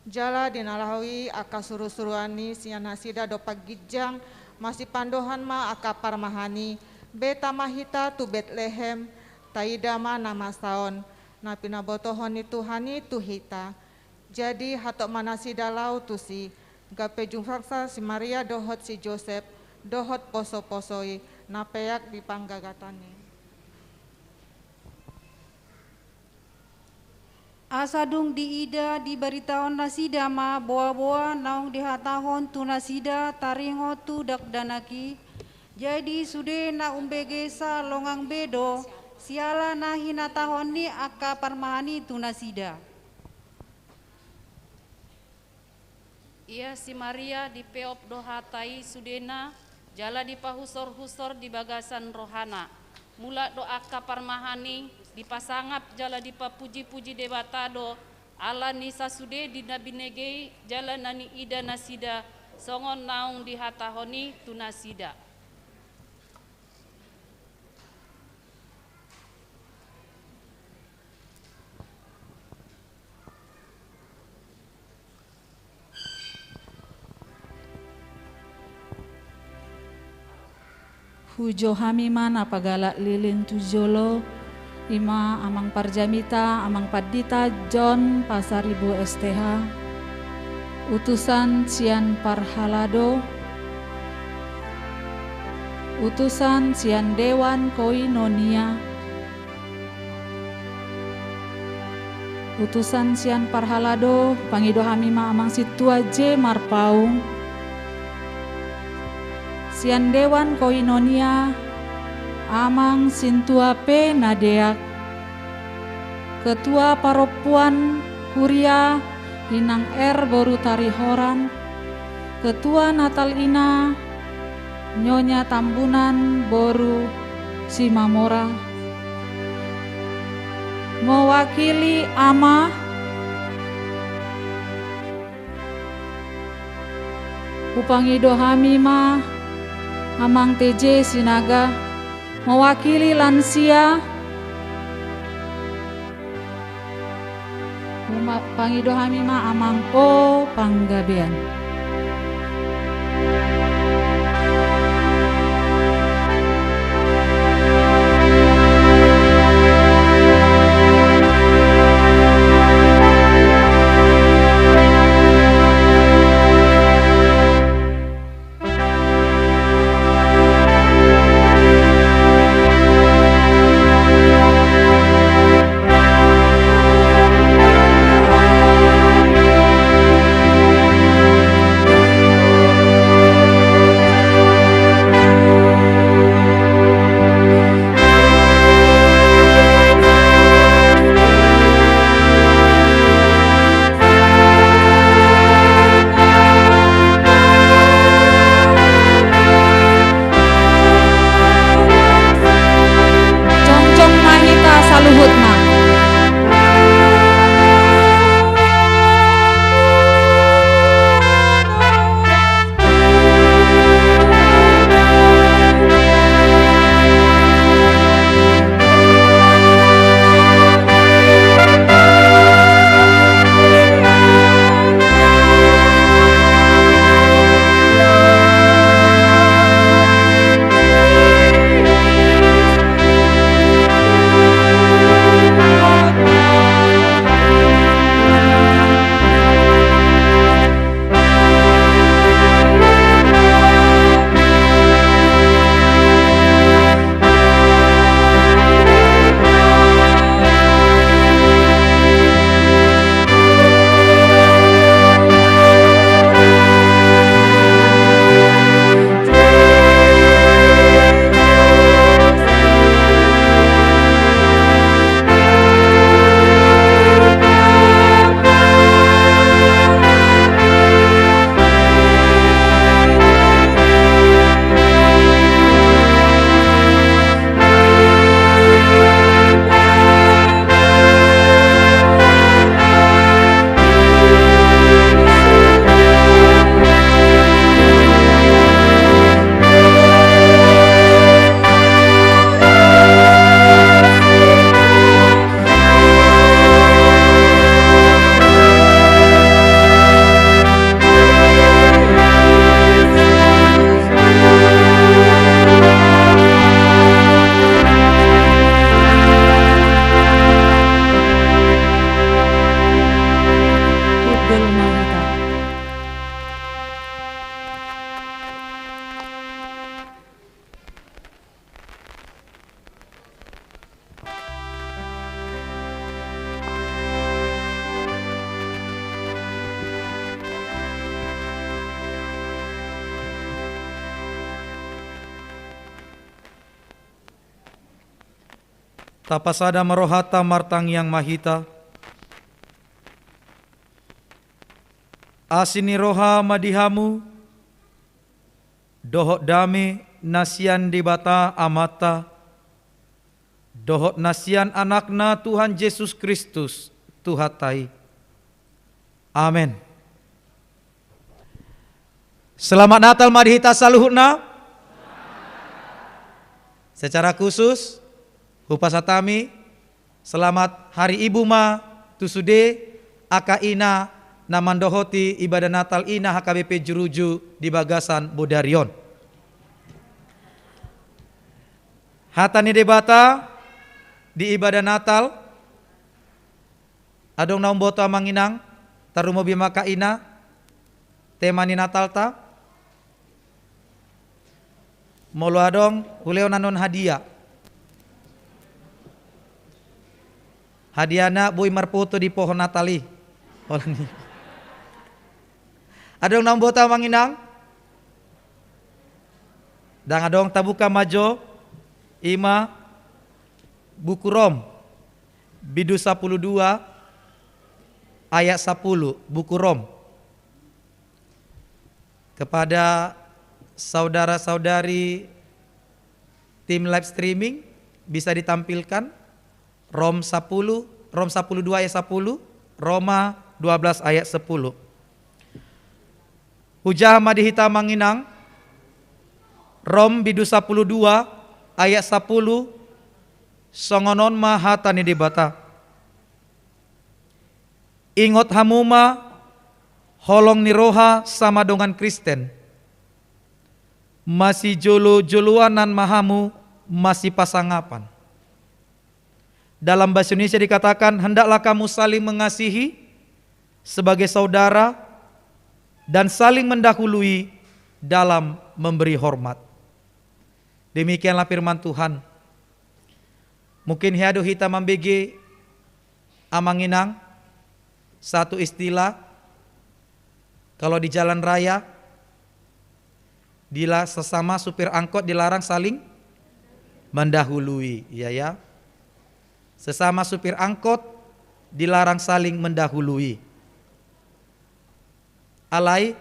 Jala di na laho i angka surusuruan i sian nasida dompak ginjang, masipandohan ma angka parmahan i. Beta ma hita tu Betlehem, taida ma na masa on, na pinabotohon ni Tuhan i tu hita. Jadi hatop ma nasida laho tusi, gabe jumparsa si Maria dohot si Josep, dohot posoposo i, na peak di pangganggatan i. Asa dung diida, dibaritahon nasida ma boaboa naung dihatahon tu nasida taringot tu dakdanak i. Jadi sude na umbegesa longang be do, siala na hinatahon ni angka parmahan i tu nasida. Ia si Maria dipeop do hata i sudena, jala dipahusorhusor di bagasan rohana. Mulak do angka parmahan i, dipasangap jala dipapujipuji Debata do, ala ni sasude di na binege i jala na niida nasida, songon naung dihatahon i tu nasida. Hujo hami ma na pagalak lilin tu jolo, i ma amang parjamita, amang pandita John Pasaribu S T H, utusan sian parhalado, utusan sian dewan koinonia, utusan sian parhalado, pangido hami ma amang sintua J Marpaung. Sian dewan koinonia, amang sintua P Nadeak, ketua parompuan huria Inang R boru Tarihoran, ketua Natal Ina Nyonya Tambunan boru Simamora, mewakili ama, hupangido hami ma amang T J Sinaga, mewakili lansia, hupangido hami ma amang O Panggabean. Tapasada ma rohanta, martangiang ma hita. Asi ni roha ma di hamu, dohot dame na sian Debata Amanta, dohot na sian Anakna Tuhan Jesus Kristus, Tuhanta i. Amen. Selamat Natal ma di hita saluhutna. Secara khusus, hupasahat hami selamat Hari Ibu ma tu sude angka ina na mandohoti ibadah Natal i na H K B P Juruju di bagasan bodari on. Hata ni Debata di ibadah Natal. Adong na umboto amang inang, tarlumobi ma angka ina, tema ni Natalta. Molo adong, hulehon annon hadiah. Hadiahna boi marpoto di pohon Natal i. Holan i. Adong na umboto amang inang? Ndang adong, tabuka ma jo, ima buku Rom, bindu sapuluh dua ayat sapuluh, buku Rom. Kepada saudara-saudari tim live streaming, bisa ditampilkan Rom sapuluh, Rom sapuluh dua ayat sapuluh, Roma dua belas ayat sepuluh. Hujaha ma di hita amang inang, Rom bindu sapuluh dua ayat sapuluh, songon on ma hata ni Debata. Ingot hamu ma holong ni roha sama dongan Kristen. Masijolo-joloan ma hamu, masipasangapan. Dalam bahasa Indonesia dikatakan, hendaklah kamu saling mengasihi sebagai saudara dan saling mendahului dalam memberi hormat. Demikianlah firman Tuhan. Mungkin hea do hita mambege amang inang satu istilah, kalau di jalan raya, dila-, sesama supir angkot dilarang saling mendahului, ya, ya. Sesama supir angkot dilarang saling mendahului. Alai,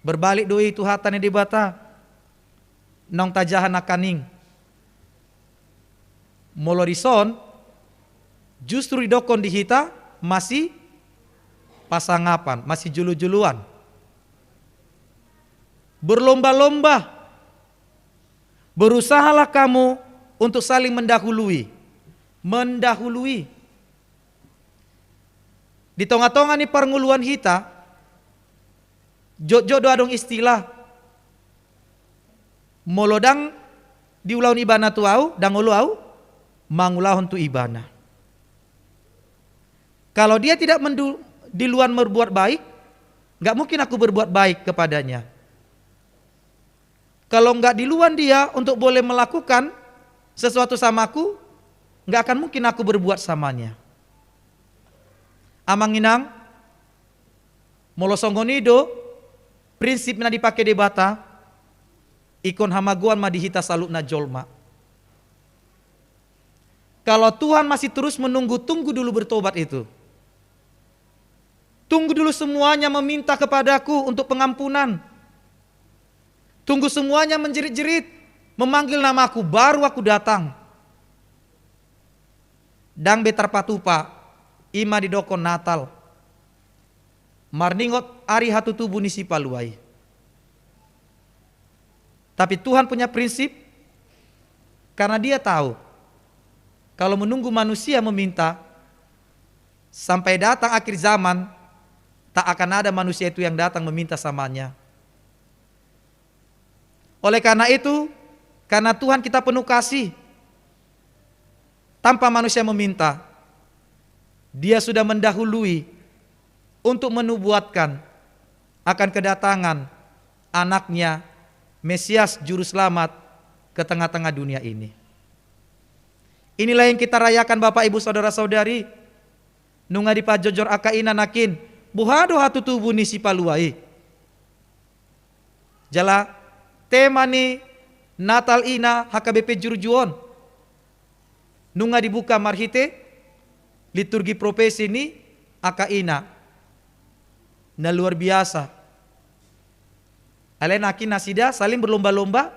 berbalik do i tu hata ni Debata. Naung tajaha nangkaning. Molo dison, justru didokkon di hita masipasangapan, masijolo-joloan. Berlomba-lomba. Berusahalah kamu untuk saling mendahului. Mendahului. Di tonga-tonga ni parngoluan hita, jotjot do adong istilah. Molo ndang diulahon ibana tu au, ndang olo au mangulahon tu ibana. Kalau dia tidak mendu-, duluan berbuat baik, nggak mungkin aku berbuat baik kepadanya. Kalau nggak duluan dia untuk boleh melakukan sesuatu sama aku, nggak akan mungkin aku berbuat samanya. Amang inang, molo songon i do prinsip na dipake Debata, ingkon hamagoan ma di hita saluhutna jolma. Kalau Tuhan masih terus menunggu, tunggu dulu bertobat itu. Tunggu dulu semuanya meminta kepadaku untuk pengampunan. Tunggu semuanya menjerit-jerit, memanggil namaku, baru aku datang. Ndang be tarpatupa, ima didokkon Natal. Marningot ari hatutubu ni Sipalua i. Tapi Tuhan punya prinsip, karena Dia tahu, kalau menunggu manusia meminta, sampai datang akhir zaman, tak akan ada manusia itu yang datang meminta samanya. Oleh karena itu, karena Tuhan kita penuh kasih, tanpa manusia meminta, Dia sudah mendahului untuk menubuatkan akan kedatangan Anaknya, Mesias Juru Selamat, ke tengah-tengah dunia ini. Inilah yang kita rayakan, Bapak, Ibu, Saudara-saudari. Nunga dipajojor angka ina nangkin, boha do hatutubu ni Sipalua i. Jala tema ni Natal i na H K B P Juruju on, Nunga dibuka marhite liturgi profesi ni angka ina na luar biasa. Alai nangkin nasida saling berlomba-lomba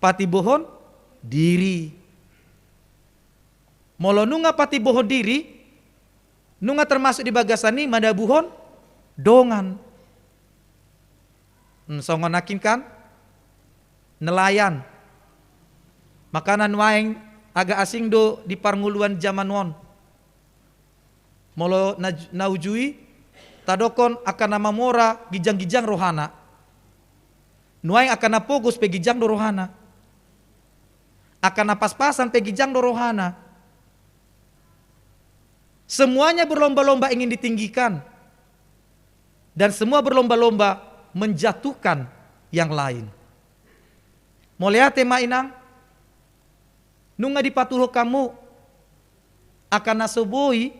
patimbohon diri. Molo nunga patimbohon diri, nunga termasuk di bagasan i manabuhon dongan. Hmm, songon nangkin kan nelayan. Makana nuaeng agak asing do di parngoluan jaman on. Molo na, na uju i, tadokkon angka na mamora ginjang-ginjang rohana. Nuaeng angka na pogos pe ginjang do rohana. Angka na pas-pasan pe ginjang do rohana. Semuanya berlomba-lomba ingin ditinggikan. Dan semua berlomba-lomba menjatuhkan yang lain. Mauliate ma inang, nunga dipatuhon hamu angka na so boi,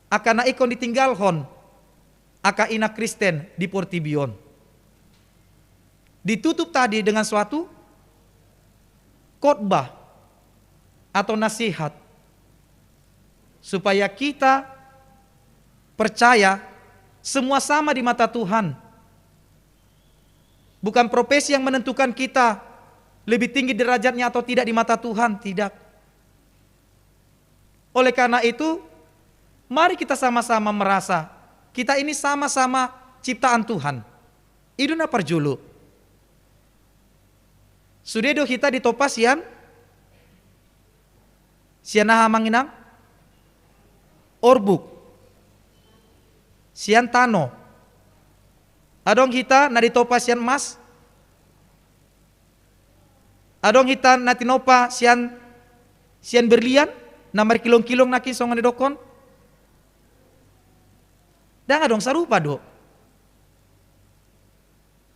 angka na ingkon ditinggalhon angka ina Kristen di portibi on. Ditutup tadi dengan suatu khotbah atau nasihat, supaya kita percaya semua sama di mata Tuhan. Bukan profesi yang menentukan kita lebih tinggi derajatnya atau tidak di mata Tuhan, tidak. Oleh karena itu, mari kita sama-sama merasa kita ini sama-sama ciptaan Tuhan. I do na parjolo. Sude do hita ditompa sian, sian aha amang inang? Orbuk. Sian tano. Adong hita na ditompa sian emas? Adong hita na tinompa sian, sian berlian na markilong-kilong nangkin songon didokkon? Ndang adong, sarupa do.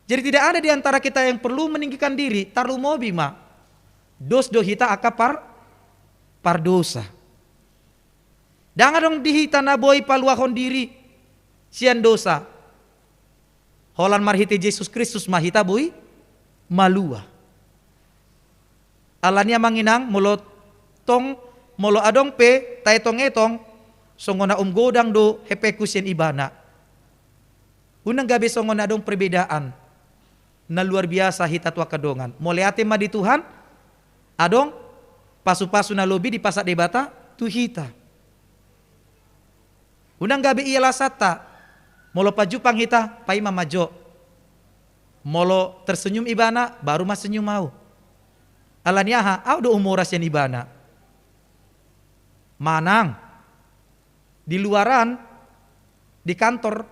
Jadi tidak ada di antara kita yang perlu meninggikan diri, tarlumobi ma dos do hita angka par, pardosa. Ndang adong di hita na boi paluahon diri sian dosa. Holan marhite Jesus Kristus ma hita boi malua. Alani amang inang, molo tong, molo adong pe taetong-etong, songon na umgodang do hepengku sian ibana. Unang gabe songon na adong perbedaan na luar biasa hita tu angka dongan. Mauliate ma di Tuhan, adong pasu-pasu na lobi dipasahat Debata tu hita. Unang gabe i alasanta, molo pajumpang hita, paima ma jo. Molo tersenyum ibana, baru ma senyum au. Alani aha? Au do umora sian ibana. Manang di luaran, di kantor,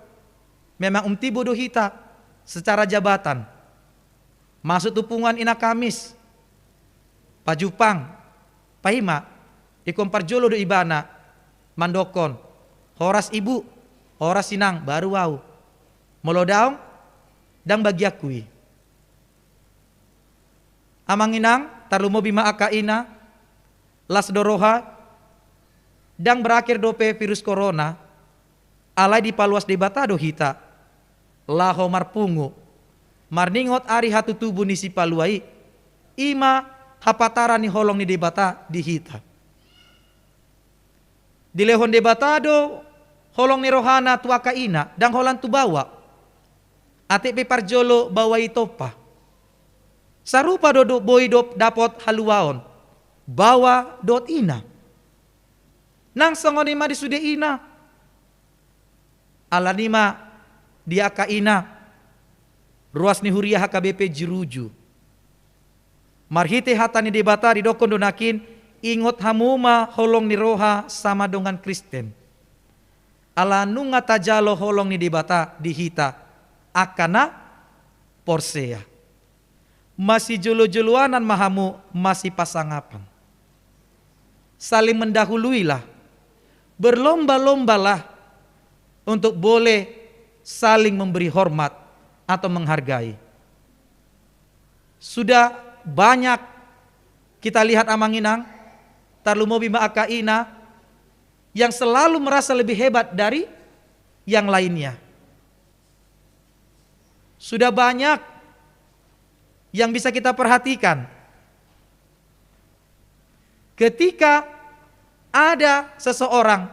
memang umtimbo do hita secara jabatan. Masuk tu punguan Ina Kamis, pajumpang, paima, ingkon parjolo do ibana mandokkon, "Horas ibu, horas inang," baru au. Molo daong, ndang bagianku i. Amang inang, tarlumobi ma angka ina, las do roha, ndang berakhir dope virus corona, alai dipaluas Debata do hita laho marpungu, marningot ari hatutubu ni Sipalua i, i ma hapataran ni holong ni Debata di hita. Dilehon Debata do holong ni rohana tu angka ina, ndang holan tu baoa. Atik pe parjolo baoa i tompa. Sarupa do, do boi do dapot haluaon baoa dohot ina. Nang songon i ma di sude ina. Alani ma di angka ina, ruas ni huria H K B P Jiruju. Marhite hata ni Debata didokkon do nangkin, ingot hamu ma holong ni roha sama dongan Kristen. Ala nunga tajalo holong ni Debata di hita angka na porsea. Masijolojoloanan ma hamu masipasangapan. Saling mendahuluilah. Berlomba-lombalah untuk boleh saling memberi hormat atau menghargai. Sudah banyak kita lihat amang inang, tarlumobi ma angka ina, yang selalu merasa lebih hebat dari yang lainnya. Sudah banyak yang bisa kita perhatikan. Ketika ada seseorang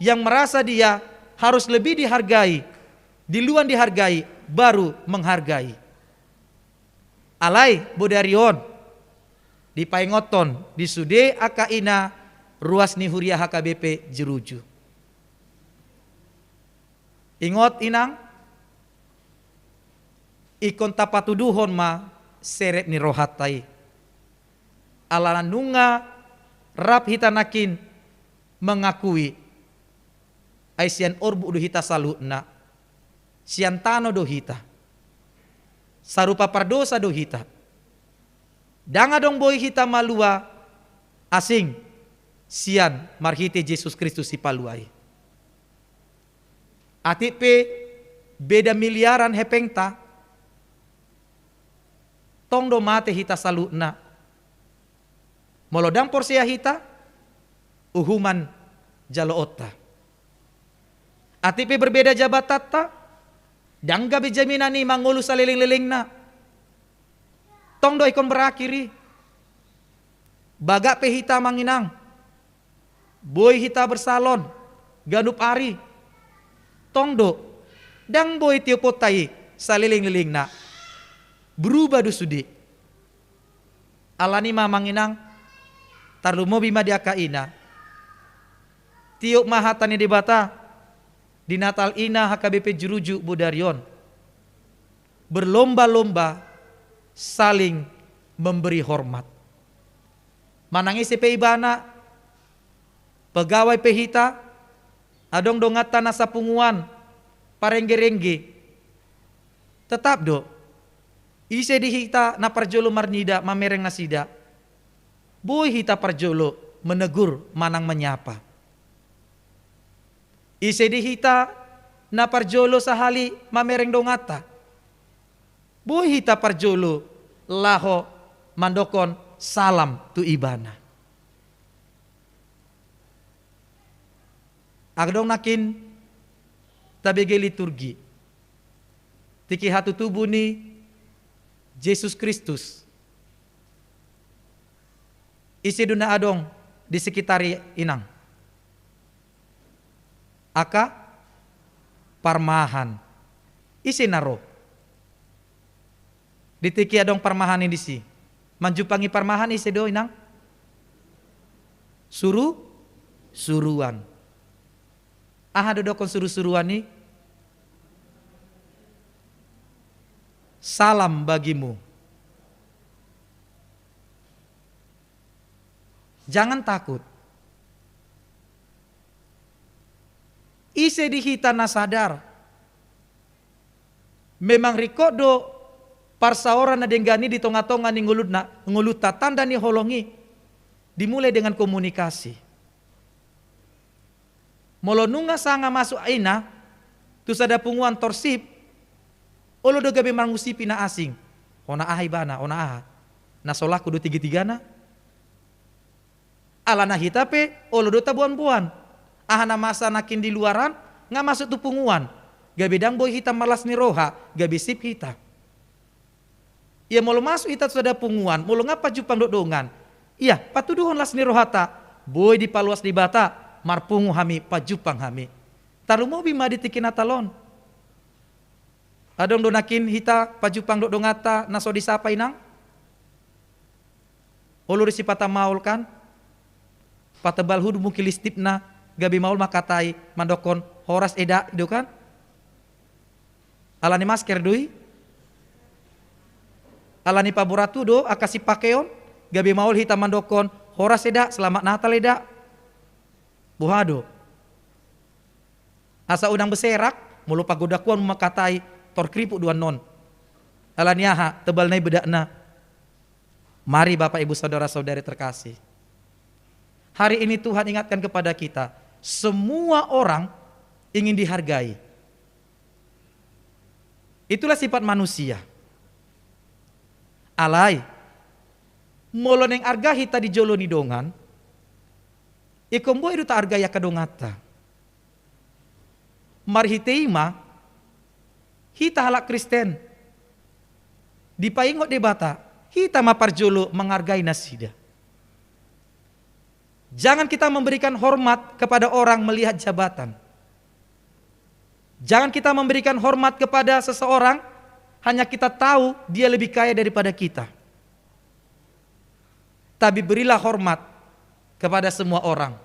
yang merasa dia harus lebih dihargai, duluan dihargai, baru menghargai. Alai bodari on dipaingothon di sude angka ina ruas ni huria H K B P Jeruju. Ingot inang, ingkon tapatuduhon ma serep ni rohanta i. Ala nunga rap hita nangkin mengakui, ai sian orbuk do hita saluhutna, sian tano do hita, sarupa pardosa do hita. Ndang adong boi hita malua asing sian marhite Jesus Kristus Sipalua i. Atik pe beda miliaran hepengta, tong do mate hita saluhutna. Molo ndang porsea hita, uhuman jaloonta. Atik pe berbeda jabatanta, ndang gabe jaminan i mangolu saleleng-lelengna. Tong do ingkon berakhir i. Bagak pe hita amang inang, boi hita bersalon ganup ari. Tong do, ndang boi tioponta i saleleng-lelengna. Berubah do sude. Alani i ma amang inang, tarlumobi ma di angka ina. Tiop ma hata ni Debata di Natal ina H K B P Jeruju bodari on. Berlomba-lomba saling memberi hormat. Manang ise pe ibana, pegawai pe hita, adong donganta na sapunguan, parengge-rengge. Tetap do, ise di hita na parjolo marnida mamereng nasida, boi hita parjolo menegur manang menyapa. Ise di hita na parjolo sahali mamereng donganta, boi hita parjolo laho mandokkon salam tu ibana. Adong nangkin tabege liturgi, tingki hatutubu ni Jesus Kristus. Ise do na adong di sekitar i inang? Angka parmahan. Ise na ro? Di tingki adong parmahan i disi, manjumpangi parmahan ise do inang? Suru, suruan. Aha do dokkon suru-suruan i? Salam bagimu. Jangan takut. Ise di hita na sadar? Memang ringkot do parsaoran na denggan i di tonga-tonga ni ngoluna, ngolunta, tanda ni holong i. Dimulai dengan komunikasi. Molo nunga sanga masuk ina tu sada punguan torsip, olo do gabe mangusipi na asing. Hona aha ibana, hona aha? Na so laku do tiga-tigana? Alana hita pe olo do taboan-boan. Aha na masa nangkin di luaran, nga masuk tu punguan. Gabe ndang boi hita marlas ni roha, gabe sip hita. Ia molo masuk hita tu sada punguan, molo nga pajumpang dohot dongan, ia patuduhon las ni rohata, boi dipaluas Debata, marpungu hami, pajumpang hami. Tarlumobi ma di tingki Natal on. Adong do nangkin hita pajumpang dohot donganta na so disapa inang? Olo do sipata maol kan? Patebal hudu mungkin listipna, gabe maol ma hata i mandokkon horas eda i do kan? Alani masker do i. Alani paboratu do angka sipakeon, gabe maol hita mandokkon horas eda, selamat Natal eda. Boha do? Asa unang beserak, molo pagodakuan ma hata i, tor kriput do annon. Alani aha? Tebal na i bedakna. Mari Bapak Ibu Saudara-saudari terkasih. Hari ini Tuhan ingatkan kepada kita, semua orang ingin dihargai. Itulah sifat manusia. Alai, molo naeng arga hita di jolo ni dongan, ingkon boi do taargai angka donganta. Marhite i ma, hita halak Kristen, dipaingot Debata, hita ma parjolo mangargai nasida. Jangan kita memberikan hormat kepada orang melihat jabatan. Jangan kita memberikan hormat kepada seseorang hanya kita tahu dia lebih kaya daripada kita. Tapi berilah hormat kepada semua orang.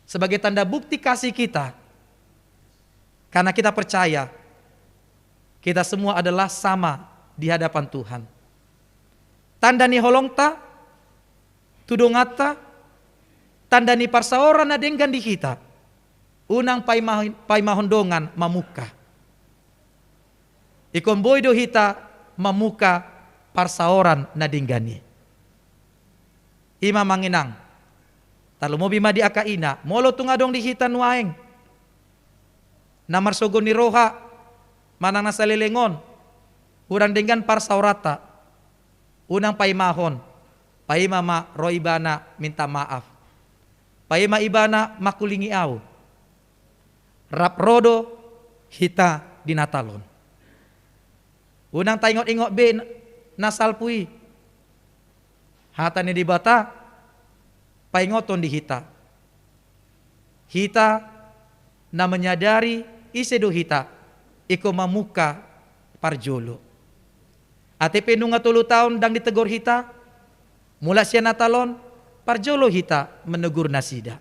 Sebagai tanda bukti kasih kita, karena kita percaya kita semua adalah sama di hadapan Tuhan. Tanda ni holongta tu donganta, tanda ni parsaoran na denggan di hita, unang paima-, paimahon dongan mamungka. Ingkon boi do hita mamungka parsaoran na denggan i. I ma amang inang, tarlumobi ma di angka ina, molo tung adong di hita nuaeng na marsogo ni roha manang na saleleng on hurang denggan parsaoranta, unang paimahon, paima ma ro ibana minta maaf, paima ibana mangkulingi au. Rap ro do hita di Natal on. Unang taingot-ingot be na salpu i. Hata ni Debata paingoton di hita. Hita na menyadari ise do hita, ingkon mamungka parjolo. Ate pe nunga tolu taon ndang ditegor hita, mulak sian Natal on, parjolo hita menegur nasida.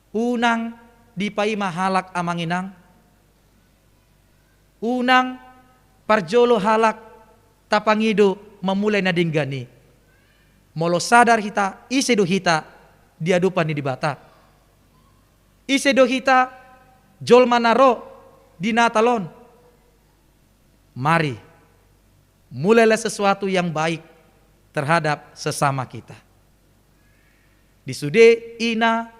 Unang dipaima halak amang inang, unang parjolo halak tapangido mamulai na denggan i. Molo sadar hita ise do hita di adopan ni Debata, ise do hita jolma na ro di Natal on, mari mulailah sesuatu yang baik terhadap sesama kita. Di sude ina,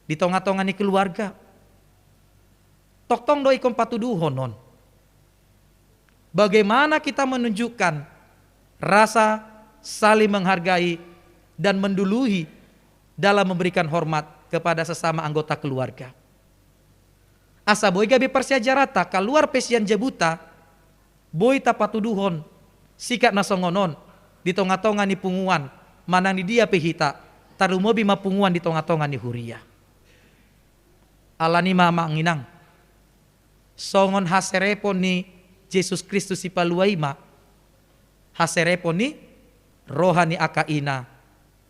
di tonga-tonga ni keluarga. Tongtong do ingkon patuduhon on. Bagaimana kita menunjukkan rasa saling menghargai dan mendului dalam memberikan hormat kepada sesama anggota keluarga. Asa boi gabe parsiajaranta, kaluar pe sian jabuta, boi tapatuduhon sikap na songon on di tonga-tonga ni punguan, manang di dia pe hita, tarlumobi ma punguan di tonga-tonga ni huria. Alani i ma amang inang, songon haserepon ni Jesus Kristus Sipalua i ma haserepon ni roha ni angka ina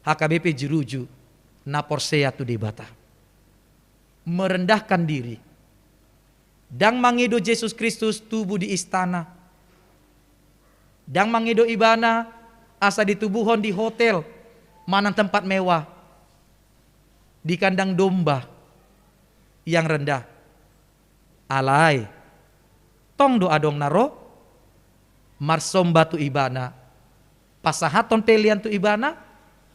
H K B P Juruju na porsea tu Debata. Merendahkan diri. Ndang mangido Jesus Kristus tubu di istana. Ndang mangido ibana asa ditubuhon di hotel manang tempat mewah, di kandang domba yang rendah. Alai tong do adong na ro marsomba tu ibana, pasahathon pelean tu ibana,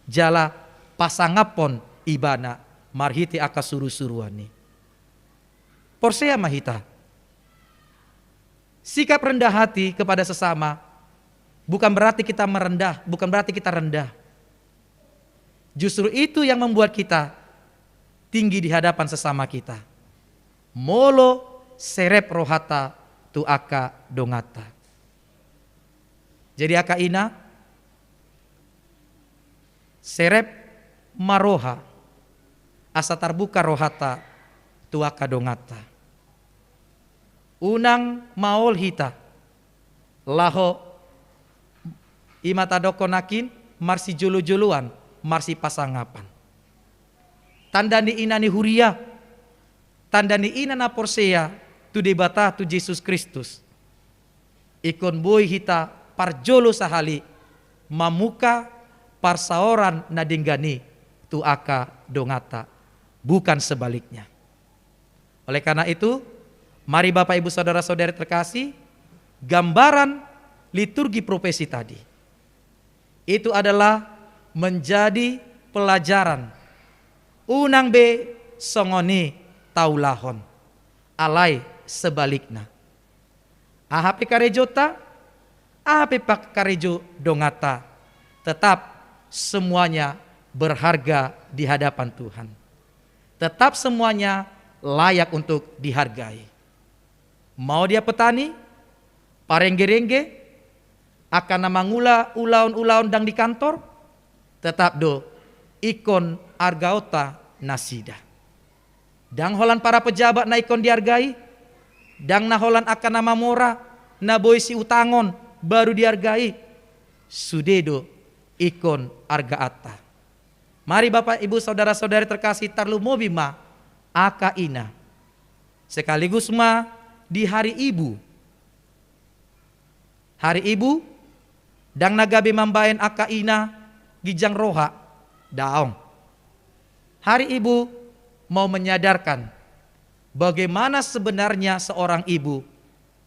jala pasangaphon ibana marhite angka suru-suruan i. Porsea ma hita. Sikap rendah hati kepada sesama bukan berarti kita merendah, bukan berarti kita rendah. Justru itu yang membuat kita tinggi di hadapan sesama kita. Molo serep rohanta tu angka donganta. Jadi angka ina, serep ma roha asa tarbuka rohanta tu angka donganta. Unang maol hita laho, i ma tadokkon nangkin, marsijolo-joloan, marsipasangapan. Tanda ni ina ni huria, tanda ni ina na porsea tu Debata, tu Jesus Kristus. Ingkon boi hita parjolo sahali mamungka parsaoran na denggan i tu angka donganta, bukan sebaliknya. Oleh karena itu, mari Bapak Ibu Saudara-saudari terkasih, gambaran liturgi profesi tadi itu adalah menjadi pelajaran. Unang be songon i taulahon, alai sebalikna. Aha pe karejonta, aha pe pangkarejo donganta, tetap semuanya berharga di hadapan Tuhan. Tetap semuanya layak untuk dihargai. Mau dia petani, parengge-rengge, angka na mangula ulaon-ulaon ndang di kantor, Tetap do ingkon argaonta nasida. Ndang holan para pejabat na ingkon diargai, ndang na holan angka na mamora, na boi siutangon, baru diargai. Sude do ingkon argaonta. Mari Bapak Ibu Saudara-saudari terkasih, tarlumobi ma angka ina. Sekaligus ma di hari ibu. Hari ibu, ndang na gabe mambaen angka ina ginjang roha, daong. Hari ibu mau menyadarkan bagaimana sebenarnya seorang ibu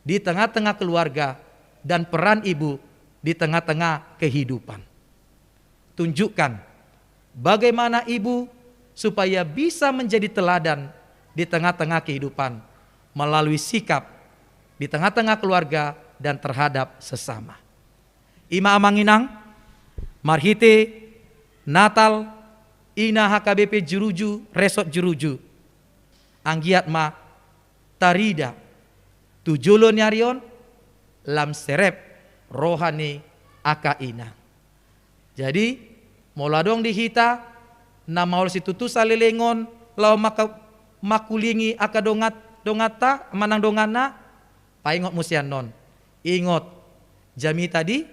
di tengah-tengah keluarga dan peran ibu di tengah-tengah kehidupan. Tunjukkan bagaimana ibu supaya bisa menjadi teladan di tengah-tengah kehidupan melalui sikap di tengah-tengah keluarga dan terhadap sesama. I ma amang inang, marhite Natal, ina H K B P Juruju, Resort Juruju, anggiat ma tarida tu jolo ni ari on lam serep roha ni angka ina. Jadi, molo adong di hita na maol situtu salelengon laho maka-, mangkulingi angka dongat-, donganta manang donganna, paingot muse annon. Ingot, jamita di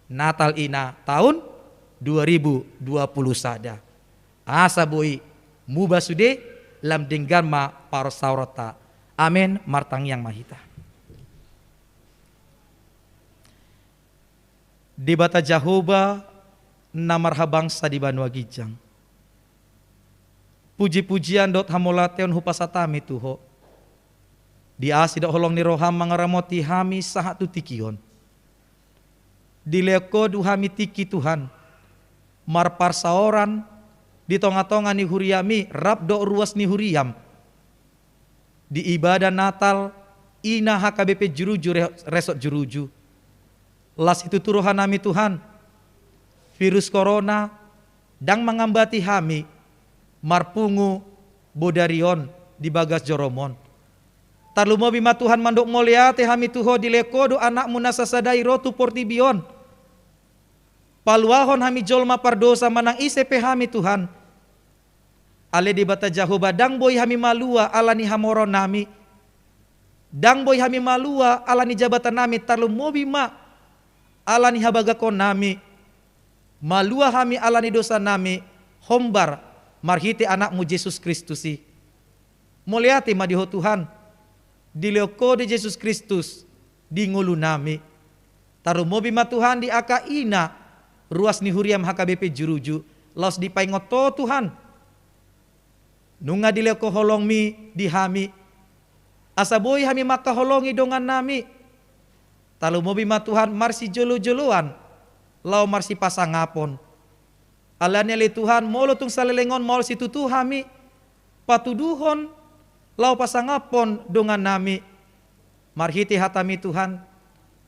Natal ina taon dua ribu dua puluh sada. Asa boi muba sude lam denggan ma parsaoranta. Amen. Martangiang ma hita. Debata Jahowa na marhabangsa di banua ginjang. Puji-pujian dohot hamauliateon hupasahat hami tu Ho. Di asi dohot holong ni roham mangaramoti hami sahat tu tingki on. Dilehon Ho do hami tingki Tuhan, marparsaoran di tonga-tonga ni huriam i rap dohot ruas ni huriam. Di ibadah Natal ina H K B P Juruju re-, Resort Juruju. Las situtu roha nami Tuhan, virus corona ndang mangambati hami marpungu bodari on di bagas jorom on. Tarlumobi ma Tuhan mandok mauliate hami tu Ho dilehon Ho do anakmu na sasada i ro tu portibi on. Paluahon hami jolma pardosa manang ise pe hami Tuhan. Ale Debata Jahowa, ndang boi hami malua ala ni hamoraon nami. Ndang boi hami malua ala ni jabatan nami, tarlumobi ma ala ni habagakon nami. Malua hami ala ni dosa nami, hombar marhite anakmu Jesus Kristus i. Mauliate ma di Ho Tuhan, dilehon Ho do Jesus Kristus di ngolu nami. Tarlumobi ma Tuhan di angka ina ruas ni huriam H K B P Juruju, laos dipaingot Ho Tuhan. Nunga dilehon Ho holongmi di hami, asa boi hami mangkaholongi dongan nami. Tarlumobi ma Tuhan marsijolo-joloan, laho marsipasangapon. Alani ale Tuhan, molo tung saleleng on maol situtu hami, patuduhon, laho pasangaphon dongan nami. Marhite hatami Tuhan,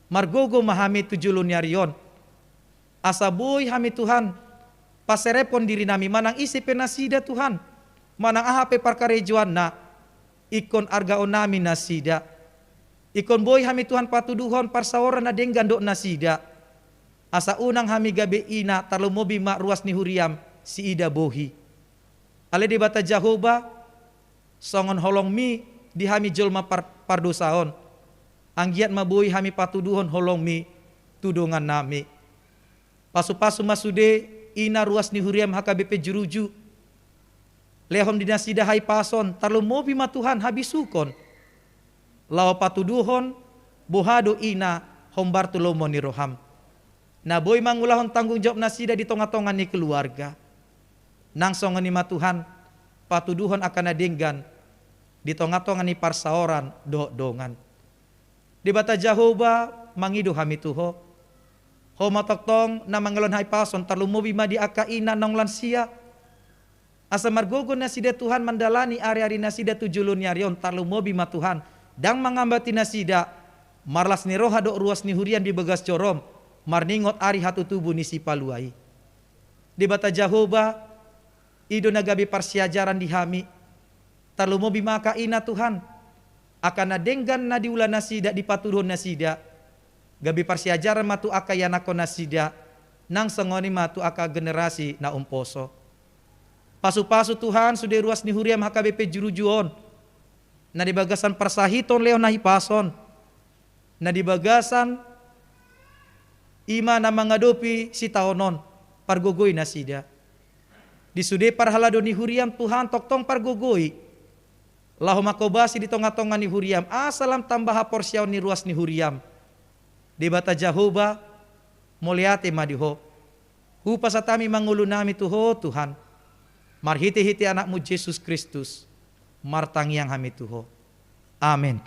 margogo ma hami tu jolo ni ari on. Asa boi hami Tuhan, paserephon diri nami, manang ise pe nasida Tuhan, manang aha pe parkarejoanna, ingkon argaon nami nasida. Ingkon boi hami Tuhan patuduhon parsaoran na denggan dohot nasida. Asa unang hami gabe ina tarlumobi ma ruas ni huriam siida bohi. Ale Debata Jahowa, songon holongmi di hami jolma par-, pardosa on. Anggiat ma boi hami patuduhon holongmi tu dongan nami. Pasu-pasu ma sude ina ruas ni huriam H K B P Juruju. Lehon di nasida hahipason, tarlumobi ma Tuhan habisukon. Laho patuduhon, boha do ina hombar tu lomo ni roham. Na boi mangulahon tanggung jawab nasida di tonga-tonga ni keluarga. Nang songon i ma Tuhan, patuduhon angka na denggan di tonga-tonga ni parsaoran dohot dongan. Debata Jahowa, mangido hami tu Ho. Ho ma tongtong na mangalehon hahipason, tarlumobi ma di angka ina naung lansia. Asa margogo nasida Tuhan mandalani ari-ari nasida tu jolo ni ari on, tarlumobi ma Tuhan. Ndang mangambati nasida, marlas ni roha dohot ruas ni huriam di bagas jorom, marningot ari hatutubu ni Sipalua i. Debata Jahowa, i do na gabe parsiajaran di hami. Tarlumobi ma angka ina Tuhan. Angka na denggan na diula nasida, dipatuduhon nasida. Gabe parsiajaran ma tu angka ianakhon nasida. Nang songon i ma tu angka generasi na umposo. Pasupasu Tuhan sude ruas ni huriam H K B P Juruju on, na di bagasan parsahiton lehon na hipason, na di bagasan i ma na mangadopi sitaon on, pargogoi nasida. Di sude parhalado ni huriam Tuhan tongtong pargogoi, laho mangkobasi di tongatonga ni huriam, asa lam tamba haporseaon ni ruas ni huriam. Debata Jahowa, mauliate ma di Ho. Hupasahat hami ma ngolunami tu Ho Tuhan, marhitehite Anakmu Jesus Kristus, martangiang hami tu Ho. Amen.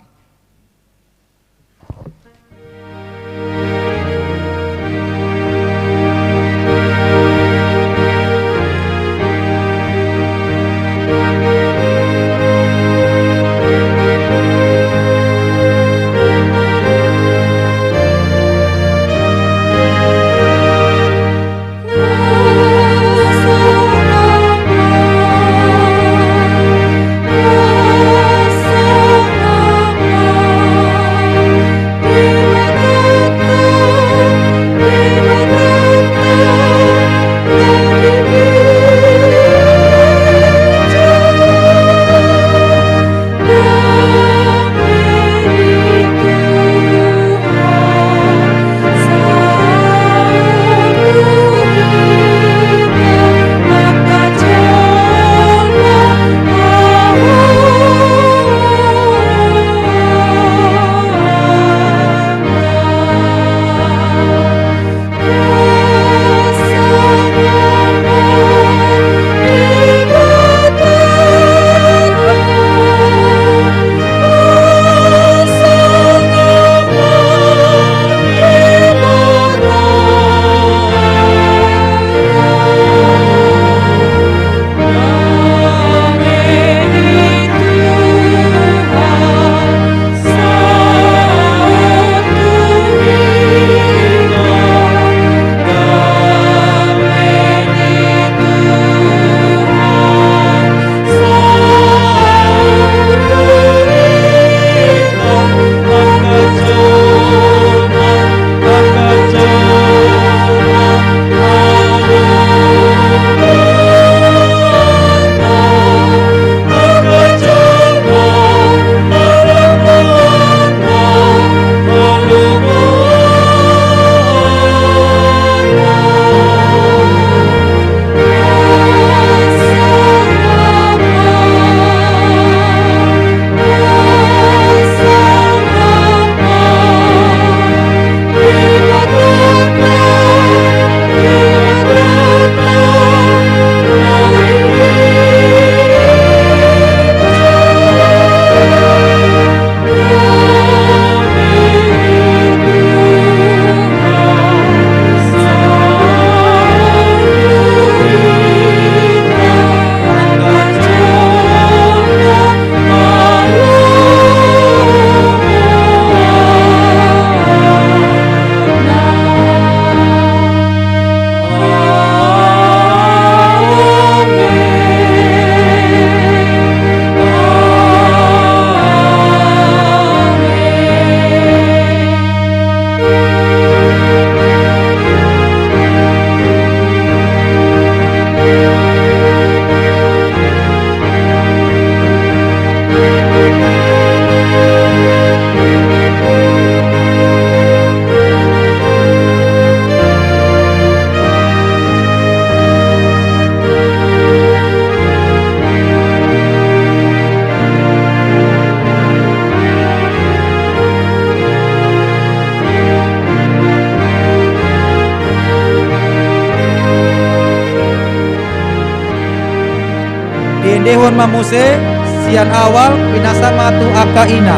Diendehon ma muse sian awal, pinasa ma tu angka ina.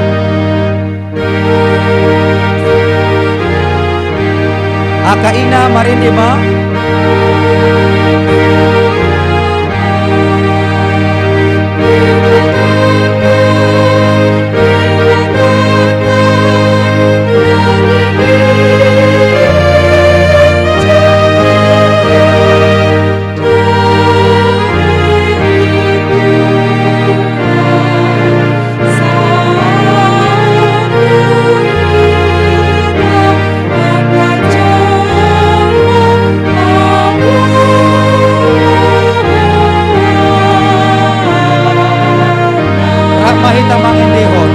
Angka ina marende ma. Mangendehon.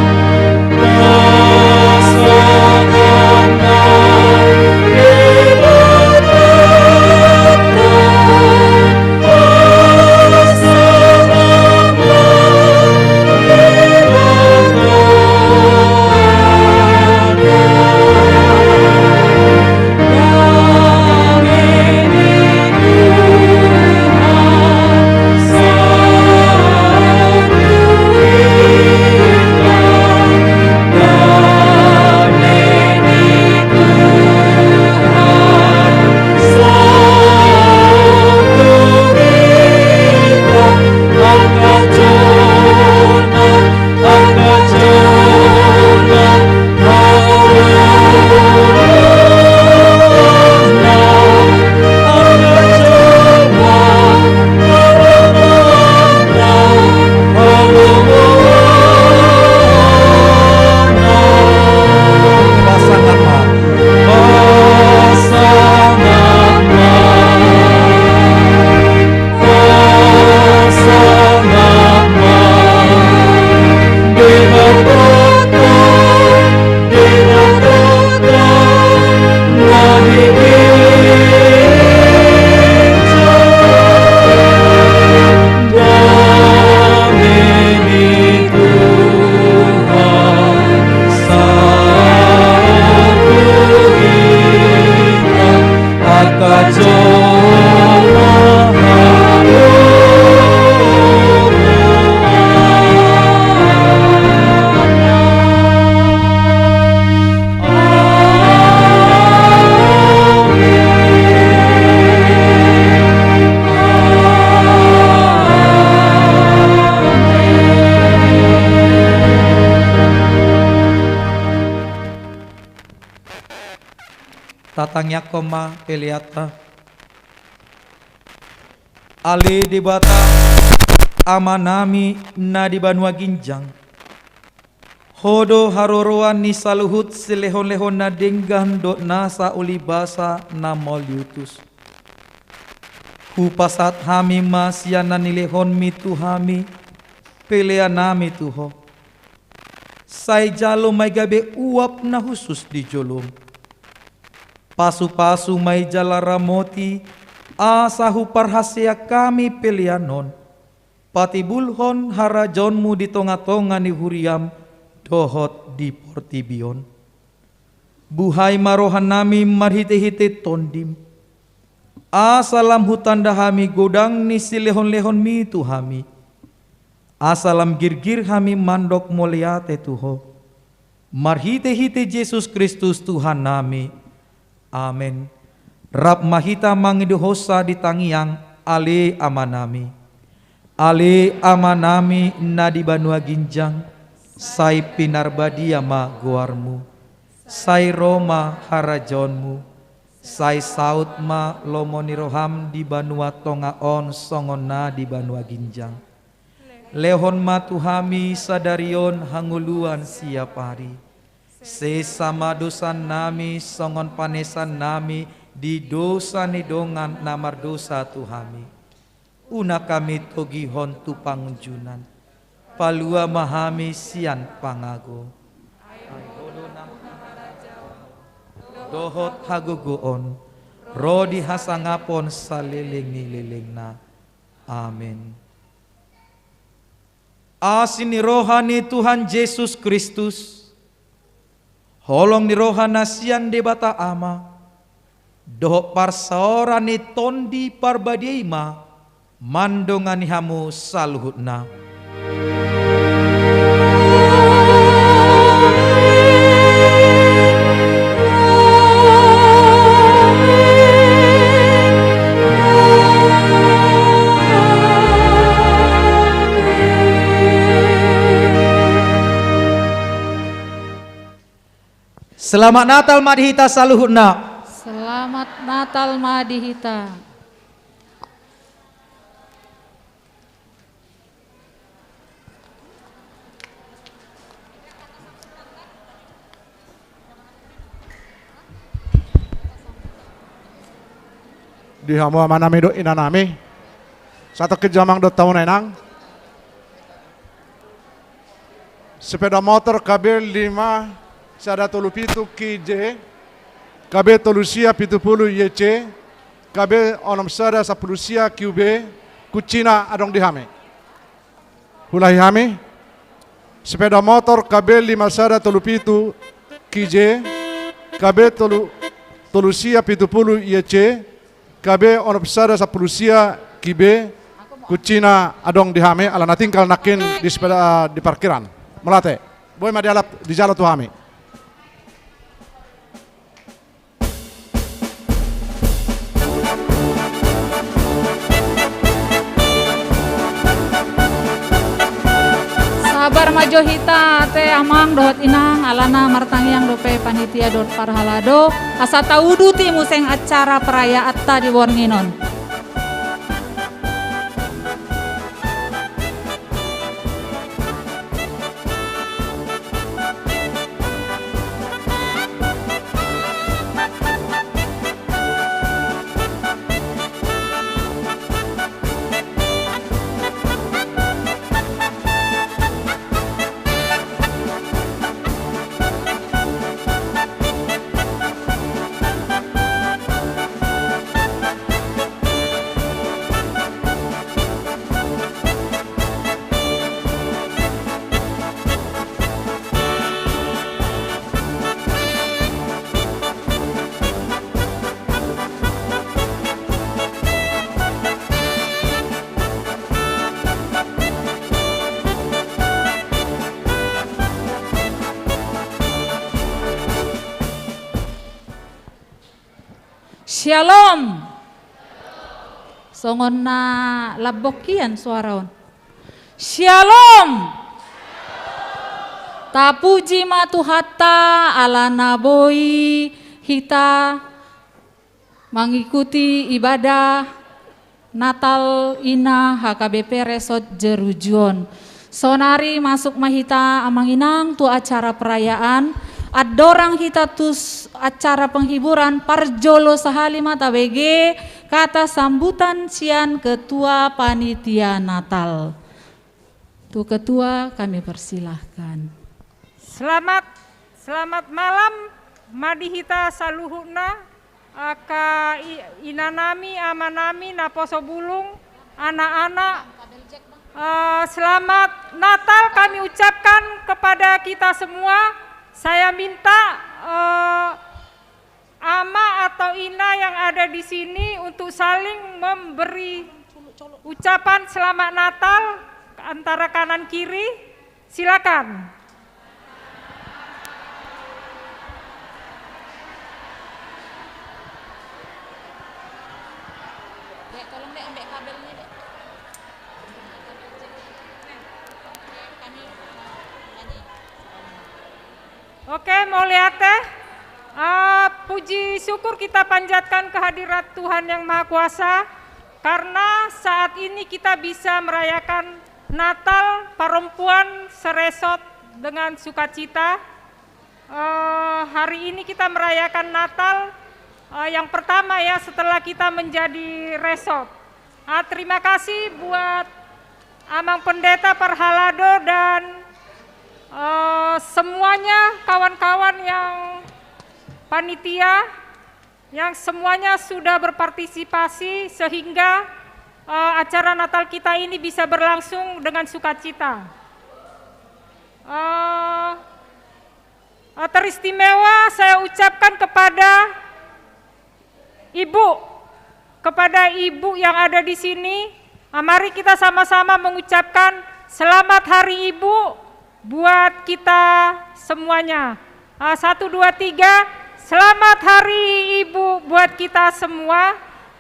Tatangiangkon ma peleanta. Ale Debata, Amanami na di banua ginjang, Ho do haroroan ni saluhut silehonlehon na denggan dohot nasa ulibasa na mauliutus. Hupasahat hami ma sian na nilehonmi tu hami peleanami tu Ho. Sai jalo ma i gabe uap na hushus di jolom. Pasupasu ma i jala ramoti, asa huparhaseang hami pelean on, patibulhon harajaonmu di tongatonga ni huriam dohot di portibi on. Buhai ma rohanami marhitehite Tondim, asa lam hutanda hami godang ni silehonlehonmi tu hami, asa lam girgir hami mandok mauliate tu Ho. Marhitehite Jesus Kristus Tuhannami. Amen. Rap ma hita mangido hosa di tangiang, Ale Amanami. Ale Amanami na di banua ginjang, sai pinarbadia ma goarmu. Sai ro ma harajaonmu. Sai saut ma lomo ni roham di banua tonga on songon na di banua ginjang. Lehon ma tu hami sadari on hangoluan siapari. Sesa ma dosannami songon panesannami di dosa ni dongan na mardosa tu hami. Unang hami togihon tu pangunjunan. Palua ma hami sian pangago. Dohot hagogoon, ro di hasangapon saleleng ni lelengna. Amen. Asi ni roha ni Tuhan Jesus Kristus, holong ni roha na sian Debata Ama, dohot parsaoran ni Tondi Parbadia i ma mandongani hamu saluhutna. Selamat Natal ma di hita saluhutna. Selamat Natal ma di hita. Di hamu amanami dohot inanami. Satongkin jo amang dohot hamu na inang. Sepeda motor K B lima sada tolu pitu Q J, K B tolu sia pitu pulu Y C, K B onom sada sampulu sia Q B, kuncina adong di hami. Huulahi hami, sepeda motor K B lima sada tolu pitu Q J, K B tolu, tolu sia pitu pulu Y C, K B onom sada sampulu sia Q B, kuncina adong di hami, alana tinggal nangkin di sepeda, di parkiran. Mauliate. Boi ma dialap, dijalo tu hami. Sabar ma jo hita ate amang dohot inang, alana martangiang dope panitia dohot parhalado, asa tauduti muse acara perayaanta di borngin on. Syalom. Songon na lambok hian suara on. Syalom. Tapuji ma Tuhanta alana boi hita mangikuti ibadah Natal ina H K B P Resort Jeruju on. Sonari masuk ma hita amang inang tu acara perayaan. Andorang hita tu s-, acara penghiburan, parjolo sahali ma tabege kata sambutan sian Ketua Panitia Natal. Tu Ketua kami persilahkan. Selamat, selamat malam ma di hita saluhutna, angka i-, inanami, amanami, naposo bulung, anak-anak. Eh, selamat Natal kami ucapkan kepada kita semua. Saya minta, eh, ama atau ina yang ada di sini untuk saling memberi ucapan selamat Natal antara kanan kiri. Silakan. Dek, tolong, Dek, ambil kabelnya, Dek. Oke, mauliate. Eh, puji syukur kita panjatkan kehadirat Tuhan Yang Maha Kuasa, karena saat ini kita bisa merayakan Natal Perempuan Seresort dengan sukacita. Eh, hari ini kita merayakan Natal, eh, yang pertama ya, setelah kita menjadi resort. Ah, terima kasih buat Amang Pendeta Parhalado dan, eh, semuanya kawan-kawan yang panitia, yang semuanya sudah berpartisipasi sehingga, eh, acara Natal kita ini bisa berlangsung dengan sukacita. Eh, eh, teristimewa saya ucapkan kepada Ibu, kepada Ibu yang ada di sini, ah, mari kita sama-sama mengucapkan selamat Hari Ibu buat kita semuanya. Ah, satu, dua, tiga. Selamat Hari Ibu buat kita semua.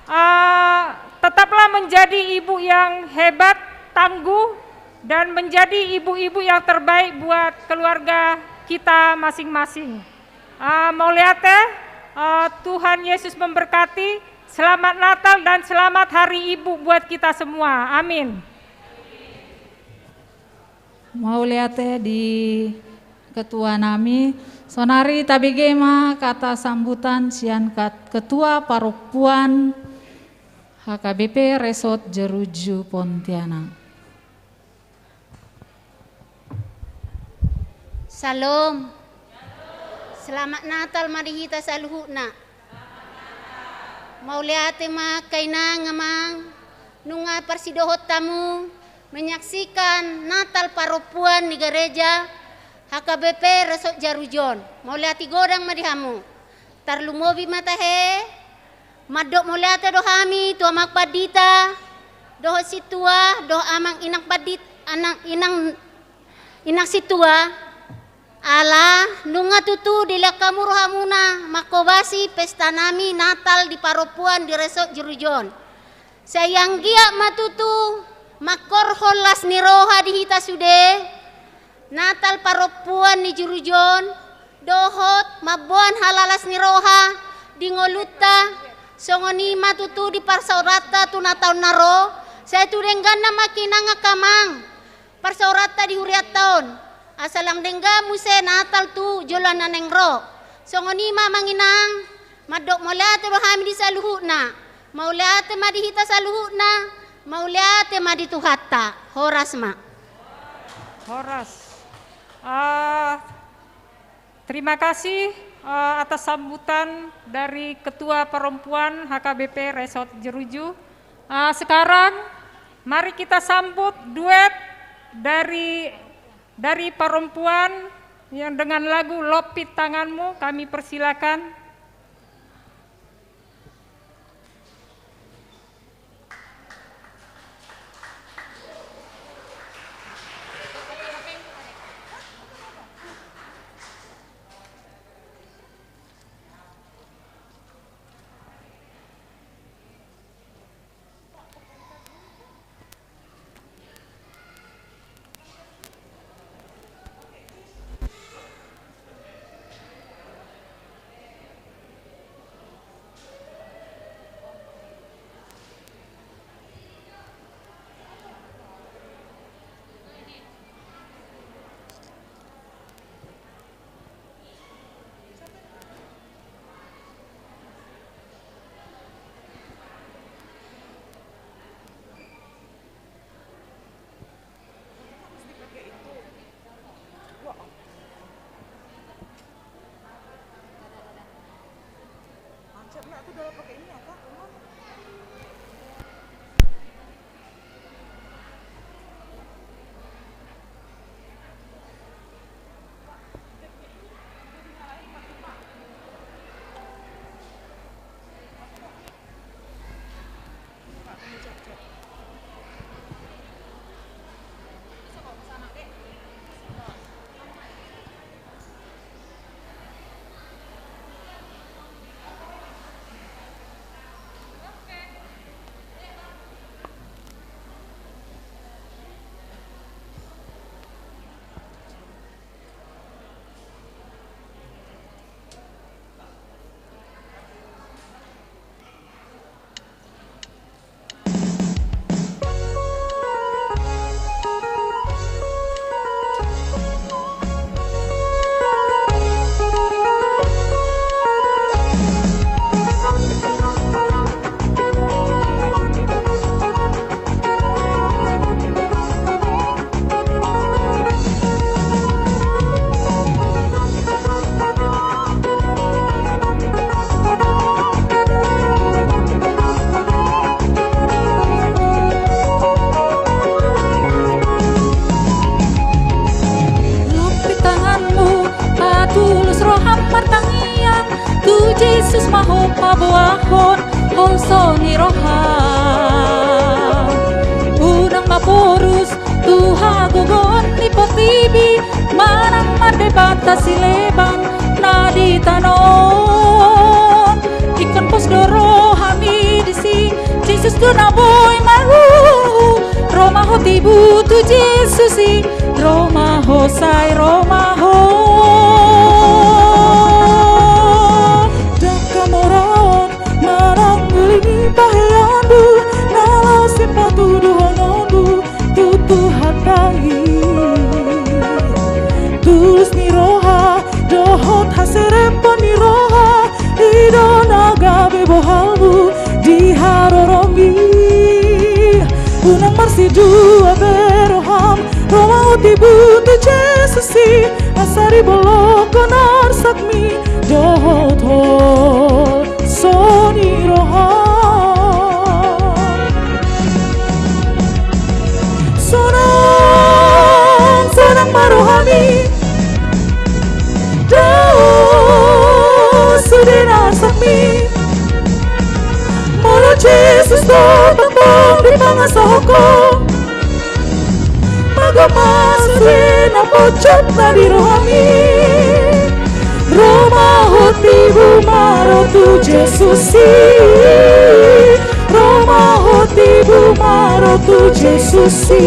Ah, tetaplah menjadi ibu yang hebat, tangguh, dan menjadi ibu-ibu yang terbaik buat keluarga kita masing-masing. Ah, mauliate, ah, Tuhan Yesus memberkati. Selamat Natal dan selamat Hari Ibu buat kita semua. Amin. Mauliate di ketua nami. Sonari tabege ma kata sambutan sian kat-, ketua parompuan H K B P Resort Jeruju Pontianak. Syalom. Selamat Natal ma di hita saluhutna. Mauliate ma angka inang amang, nunga parsidohot hamu menyaksikan Natal parompuan di gereja H K B P Resort Jarujon. Mauliate godang ma di hamu. Tarlumobi ma tahe, mandok mauliate do hami tu amang pandita, dohot sintua, dohot amang inang pandit-, anang inang, inang sintua, ala nunga tutu dilehon hamu rohamuna manghobasi pesta nami Natal di parompuan di Resort Jarujon. Sai anggiat ma tutu mangkorhon las ni roha di hita sude, Natal parompuan ni Jarujon, dohot mamboan halalas ni roha di ngolunta, songon i ma tutu di parsaoranta tu Natal na ro, sai tu dengganna ma angka inang angka amang parsaoranta di hurianta on, asa lang denggan muse Natal tu joloan na naeng ro. Songon i ma amang inang, mandok mauliate do hami di saluhutna. Mauliate ma di hita saluhutna. Mauliate ma di Tuhanta. Horas ma. Horas. Ah, terima kasih, eh, atas sambutan dari Ketua Perempuan H K B P Resort Jarujon. Ah, sekarang mari kita sambut duet dari, dari perempuan yang dengan lagu Lompit Tanganmu, kami persilakan. Lompit tanganmu, patulus roham martangiang, tu Jesus ma ho paboahon holso ni roham. Unang ma porus tu hagogoon ni portibi, manang mardebat sileban na di tano on. Ingkon pos do rohami disi, Jesus do na boi maluhu. Ro ma ho tibu tu Jesus i, ro ma ho, sai ro ma ho. Dangka moraon manang uli ni paheandu, na laos sipatuduhonondu tu Tuhanta i. Tulus ni roha dohot haserepon ni roha, i do na gabe bohalmu di haroromi. Unang marsidua be roham, ro ma ho tibu tu Jesus i, asa Bolongkon arsakmi dohot hoso ni roha. Sonang, sonang ma rohami. Dao sude na arsakmi. Molo Jesus do tongtong dipangasahon Ho, magomos sude na pocot na di rohami. Ro ma ho tibu ma ro tu Jesus i. Ro ma ho tibu ma ro tu Jesus i.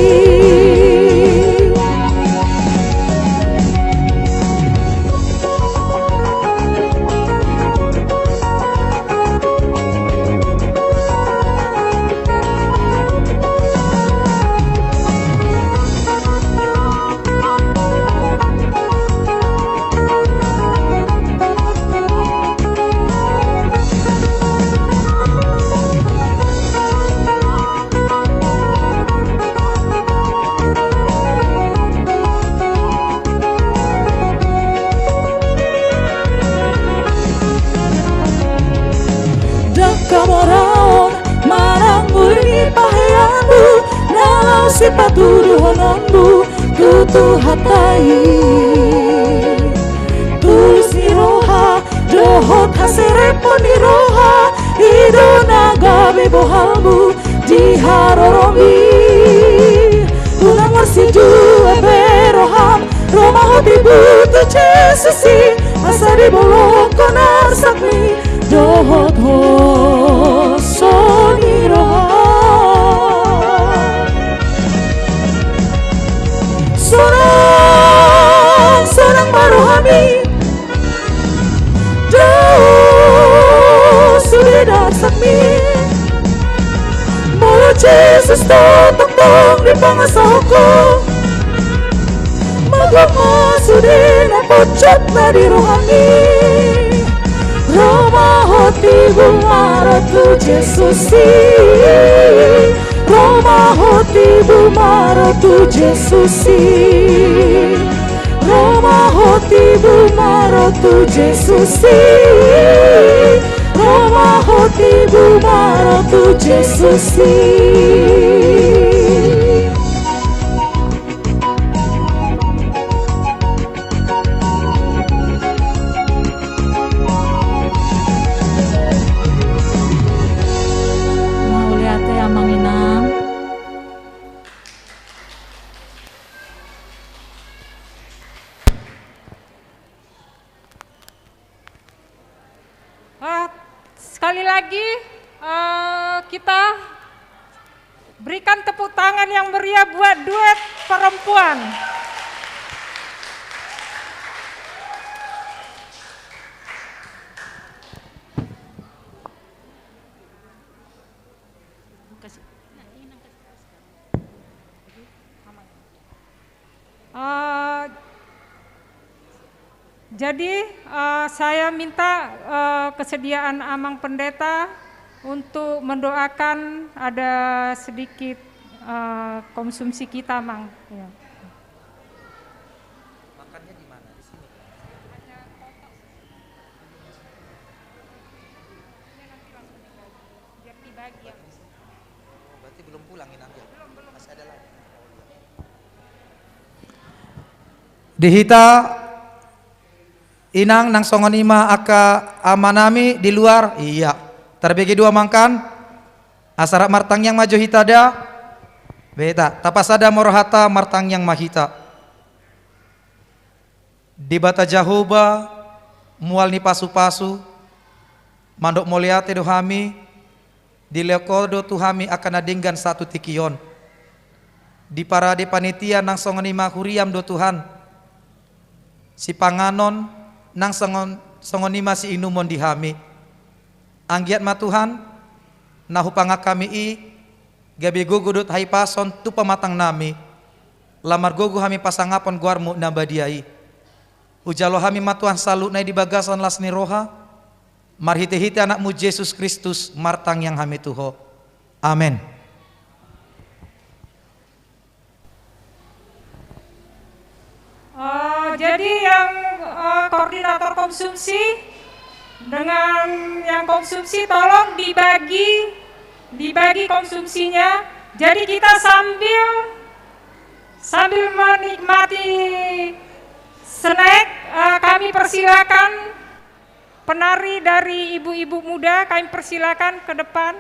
Ndang hamoraon manang uli ni paheanmu, na laho sipatuduhononmu tu Tuhanta i. Tulus ni roha dohot haserepon ni roha, i do na gabe bohalmu di haroromi. Unang marsidua be roham, ro ma ho tibu tu Jesus i, asa dibolongkon arsakmi dohot hoso ni roha. Sonang, sonang ma rohami. Dao sude na arsakmi. Molo Jesus do tongtong dipangasahon Ho, magomos sude na pocot na di rohami. Ro ma ho tibu ma ro tu Jesus i. Ro ma ho tibu ma ro tu Jesus i. Ro ma ho tibu ma ro tu Jesus i. Ro ma ho tibu ma ro tu Jesus i. Mauliate amang inang. Ah, sekali lagi, eh, kita berikan tepuk tangan yang meriah buat duet perempuan. Eh, jadi, eh, saya minta, eh, kesediaan Amang Pendeta untuk mendoakan, ada sedikit, eh, konsumsi kita, Mang. Ya. Makannya di mana? Di sini? Biar dibagi ya. Oh, berarti belum pulang, Inang, ya? Belum, belum. Masih ada lagi. Oh, iya. Di hita, Inang, nang songon i ma angka amanami di luar, iya. Tarbege dua ma angka an, asa rap martangiang ma jo hita da. Beta, tapasada ma rohanta, martangiang ma hita. Debata Jahowa, mual ni pasupasu, mandok mauliate do hami, dilehon Ho do tu hami angka na denggan sahat tu tingki on. Diparade panitia nang songon i ma huriam do Tuhan, sipanganon nang songon, songon i ma siinumon di hami. Anggiat ma Tuhan, na hupangan hami i, gabe gogo dohot hahipason tu pamatangnami, laho margogo hami pasangapon goarmu na badia i. Hujalo hami ma Tuhan saluhutna i di bagasan las ni roha, marhitehite anakmu Jesus Kristus martangiang hami tu Ho. Amen. Eh, jadi yang koordinator konsumsi dengan yang konsumsi, tolong dibagi, dibagi konsumsinya. Jadi kita sambil, sambil menikmati snack, eh, kami persilakan penari dari ibu-ibu muda, kami persilakan ke depan.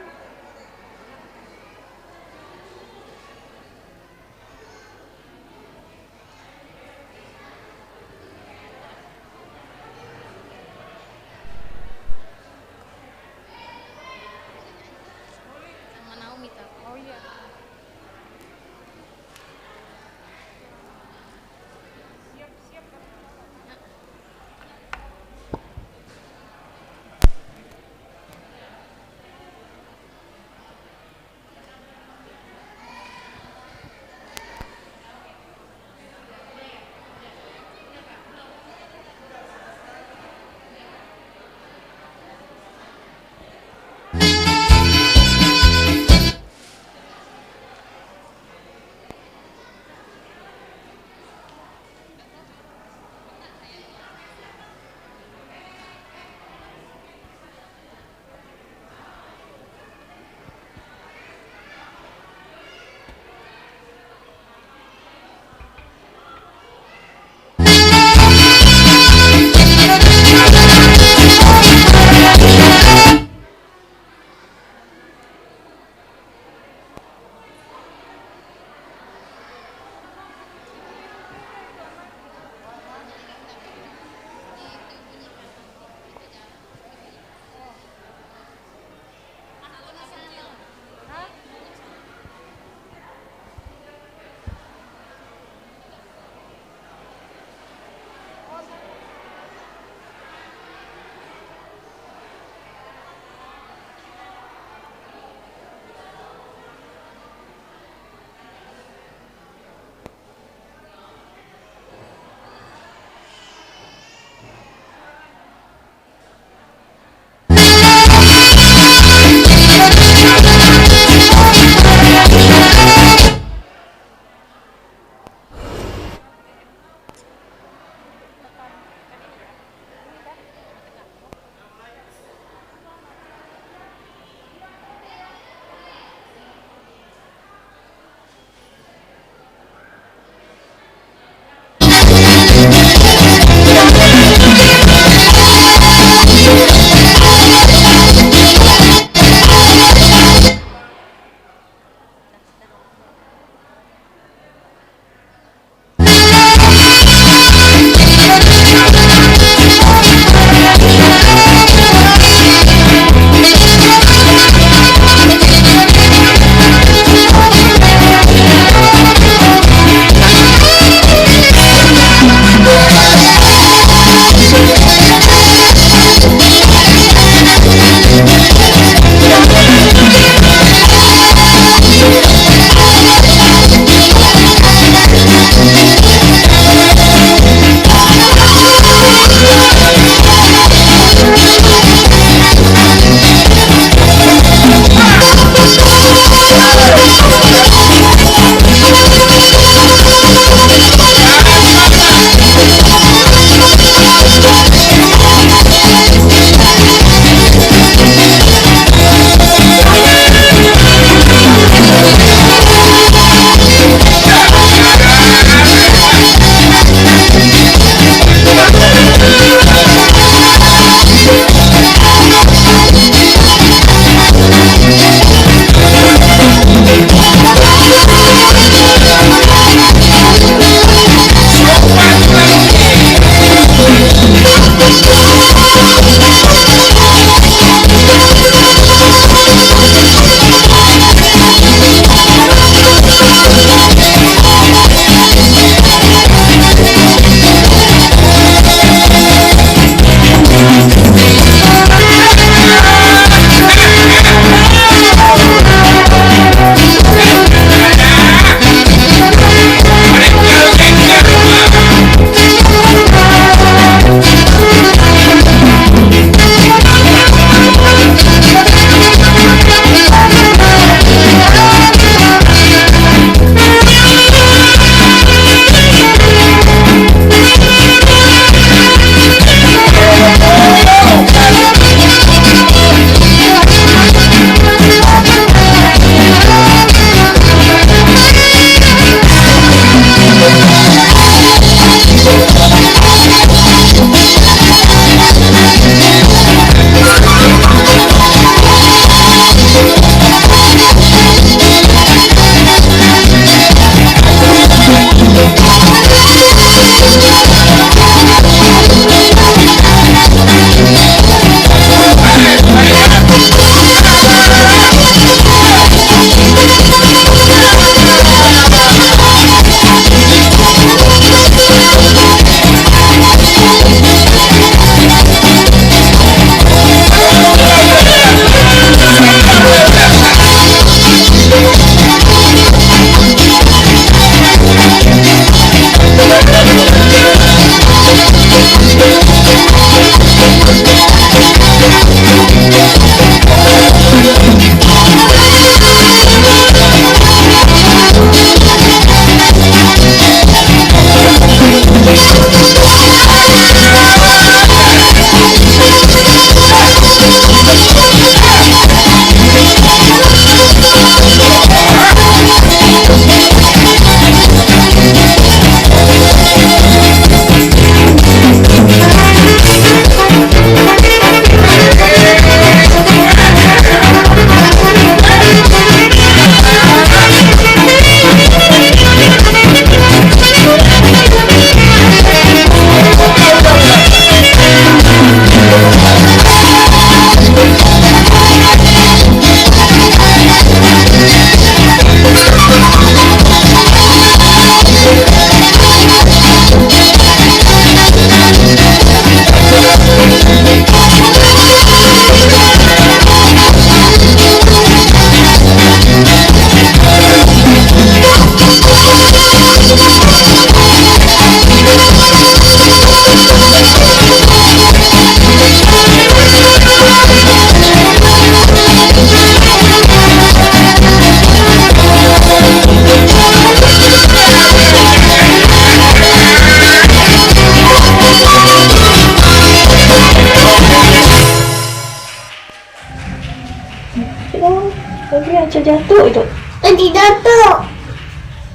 Yuk, itu. Nanti jatuh.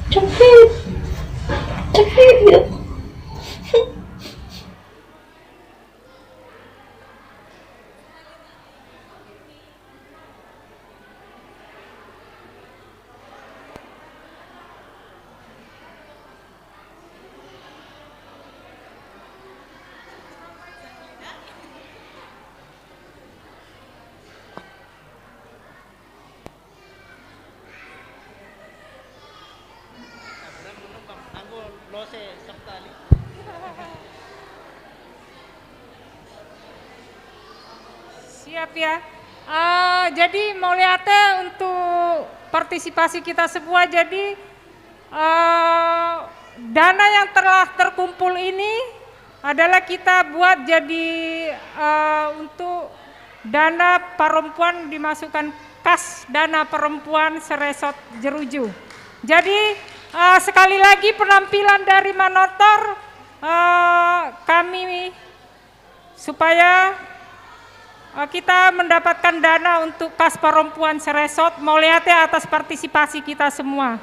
Capek. Capek, yuk. Siap ya. Eh, jadi mauliate untuk partisipasi kita semua. Jadi, eh, dana yang telah terkumpul ini adalah kita buat jadi, eh, untuk dana perempuan, dimasukkan kas dana perempuan seresort Jeruju. Jadi, eh, sekali lagi penampilan dari Manortor, eh, kami supaya, eh, kita mendapatkan dana untuk kas perempuan seresort. Mauliate atas partisipasi kita semua.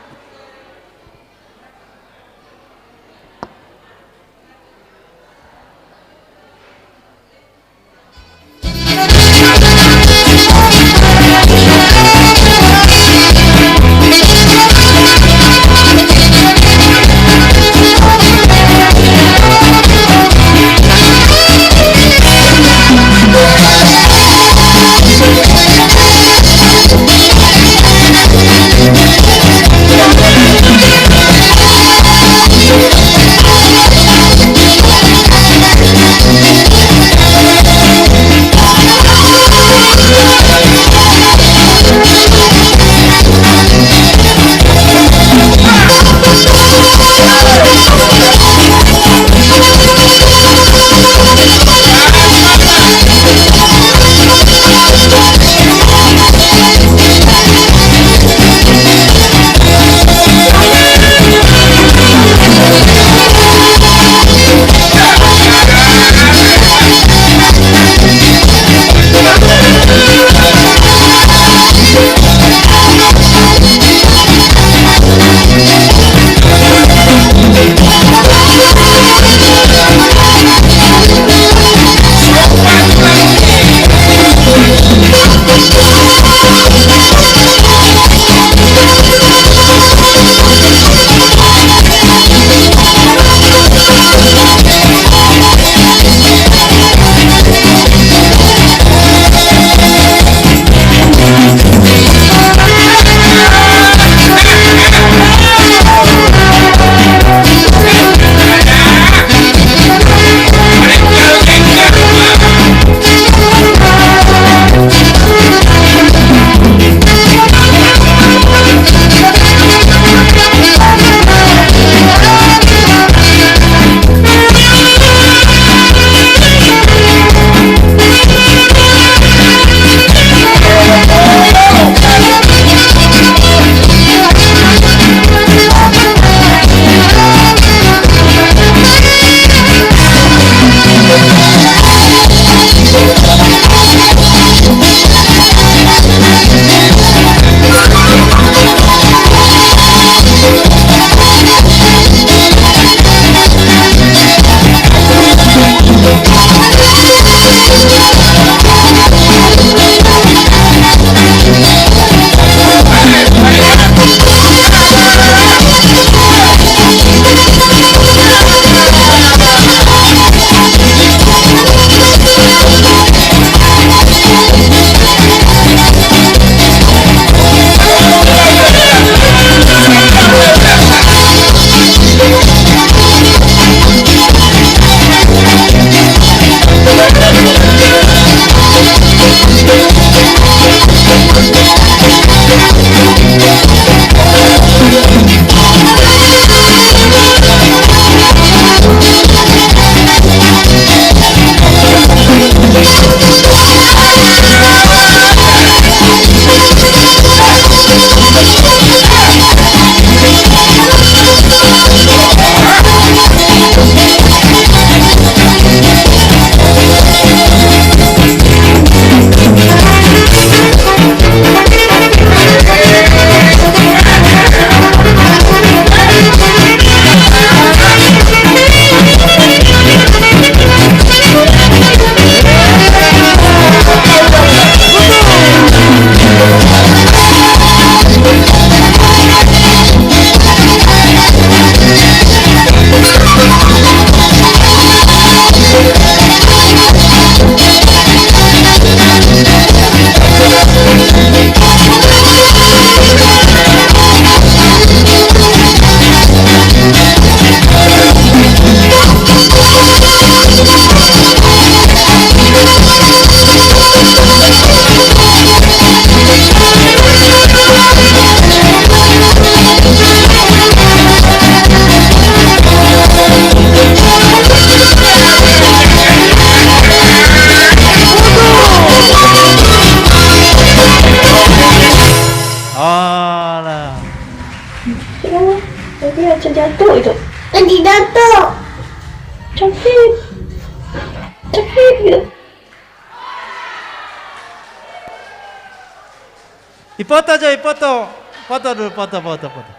Foto, Joy, foto. Foto dulu, foto, foto, foto.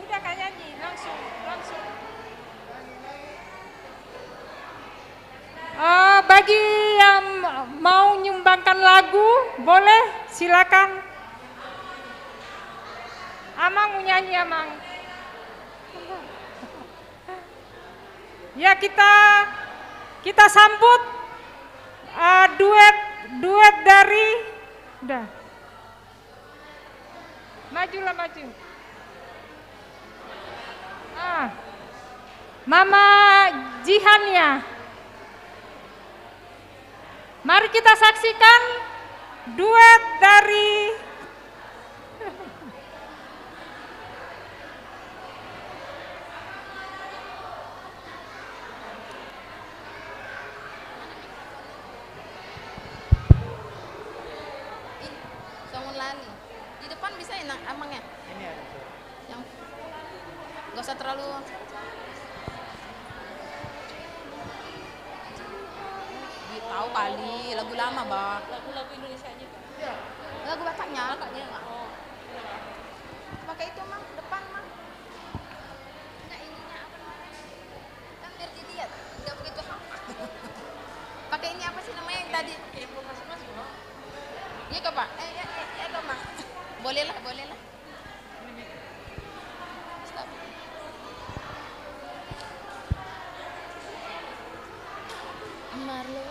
Udah, Kak, nyanyi langsung, langsung. Eh, bagi yang mau nyumbangkan lagu, boleh, silakan. Amang mau nyanyi, Amang. Ya, kita, kita sambut, eh, duet, duet dari, udah. Majulah, maju. Ah. Mama Jihan, ya. Mari kita saksikan duet dari Ih, songon lali. Di depan bisa ya, Nang, Amang, ya? Ini ada, Cok. Yang gak usah terlalu. Di, tahu kali, lagu lama, Bang. Lagu-lagu Indonesianya, Bang. Lagu Bataknya. Bataknya, Bang. Oh. Pakai itu, Mang, depan, Mang. Enggak, ininya apa namanya? Kan biar dilihat, nggak begitu hafal. Pakai ini apa sih namanya yang tadi? Iya, Kak, Pak. Eh, iya, iya, iya, Kak, Pak. Boleh lah, boleh lah. Stop. Marlo.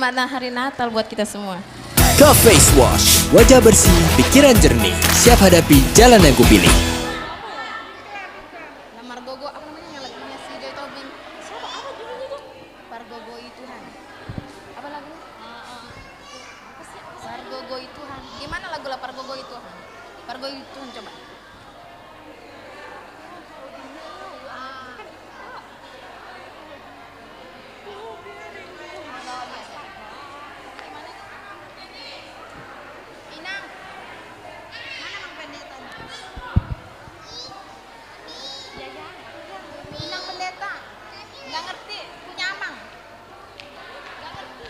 Selamat hari Natal buat kita semua. Coffee Face Wash, wajah bersih, pikiran jernih, siap hadapi jalan yang kupilih. Lah, margogo, apa namanya yang lagunya si Joy Tobing? Siapa? Apa judulnya tuh? Pargogoi Tuhan. Apa lagunya? Apa sih? Apa sih? Pargogoi Tuhan. Gimana lagu lah Pargogoi Tuhan? Pargogoi Tuhan coba. Inang, mana Mang Pendeta? Inang Pendeta. Nggak ngerti, punya amang. Nggak ngerti.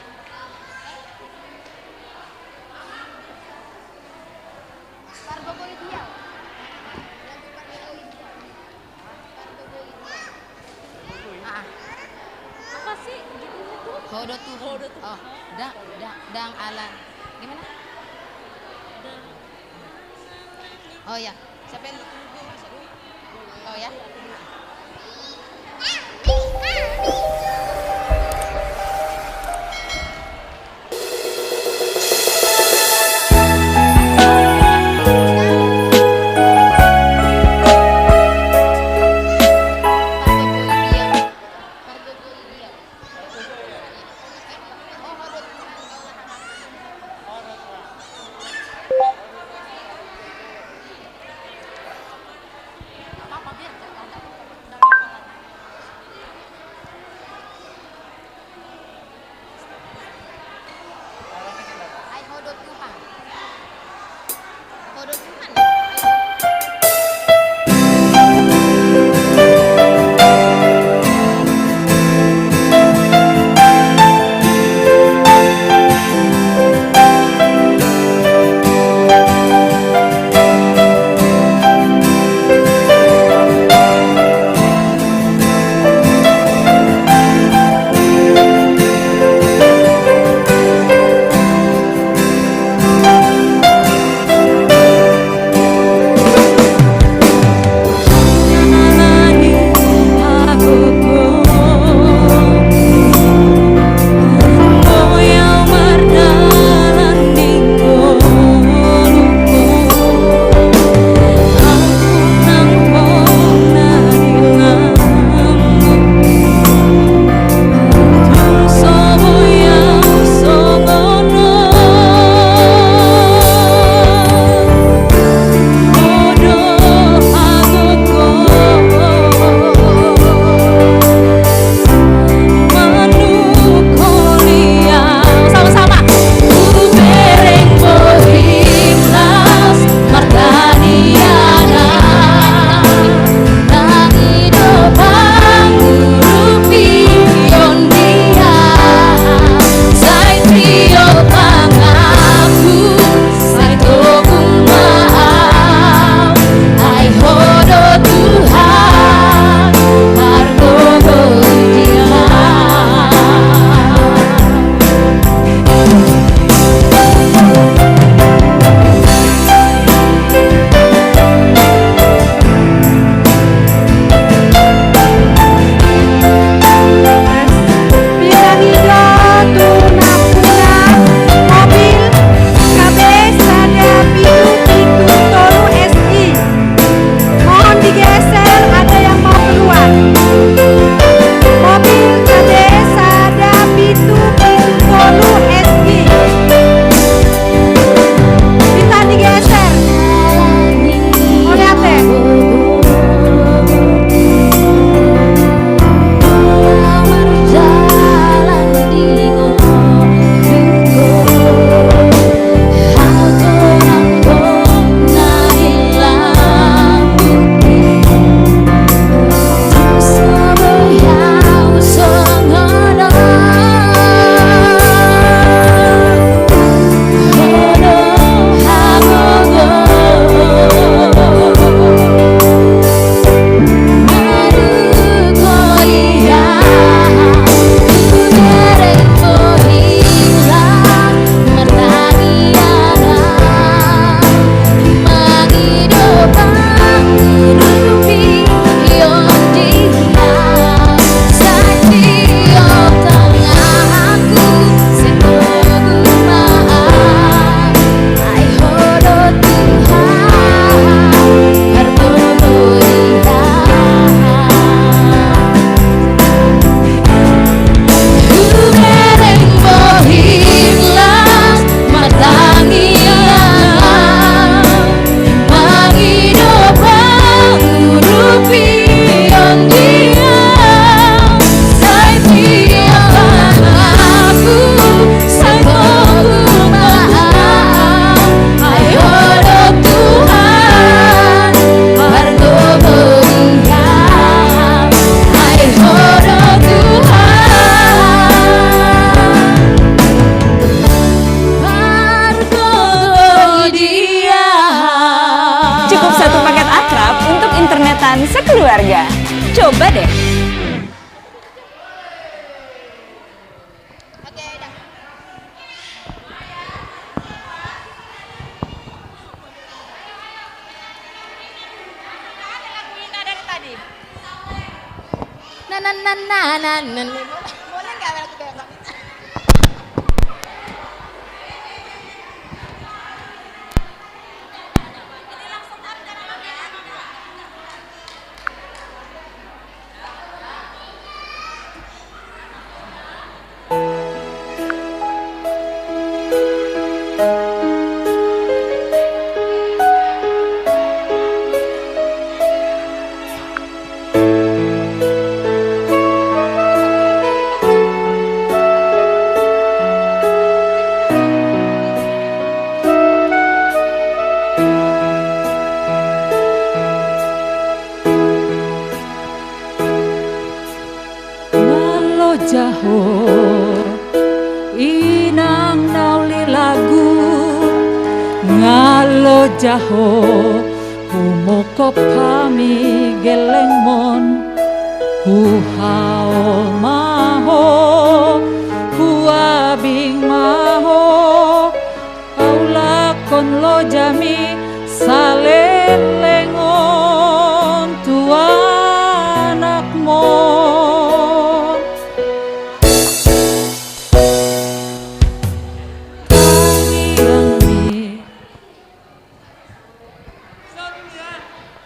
Pargogoi dia. Lagu Pargogoi dia. Pargogoi dia. Ah. Apa sih judulnya tuh? Ho do Tuhan. Ho do Tuhan. Oh, da, da, dang ala. Gimana? Oh ya, siapa yang, oh ya. Satu paket Akrab untuk internetan sekeluarga. Coba deh. Oke, dah. Ada lagu Ina dari tadi. Na, na, na. Boleh nggak lagu besok? Nga loja ho, inang na uli lagu, nga loja ho, humongkop hami gellengmon, huhaol ma ho, huabing ma ho, paulakkon lojami saleleng on tu anakmon. Tangiangmi.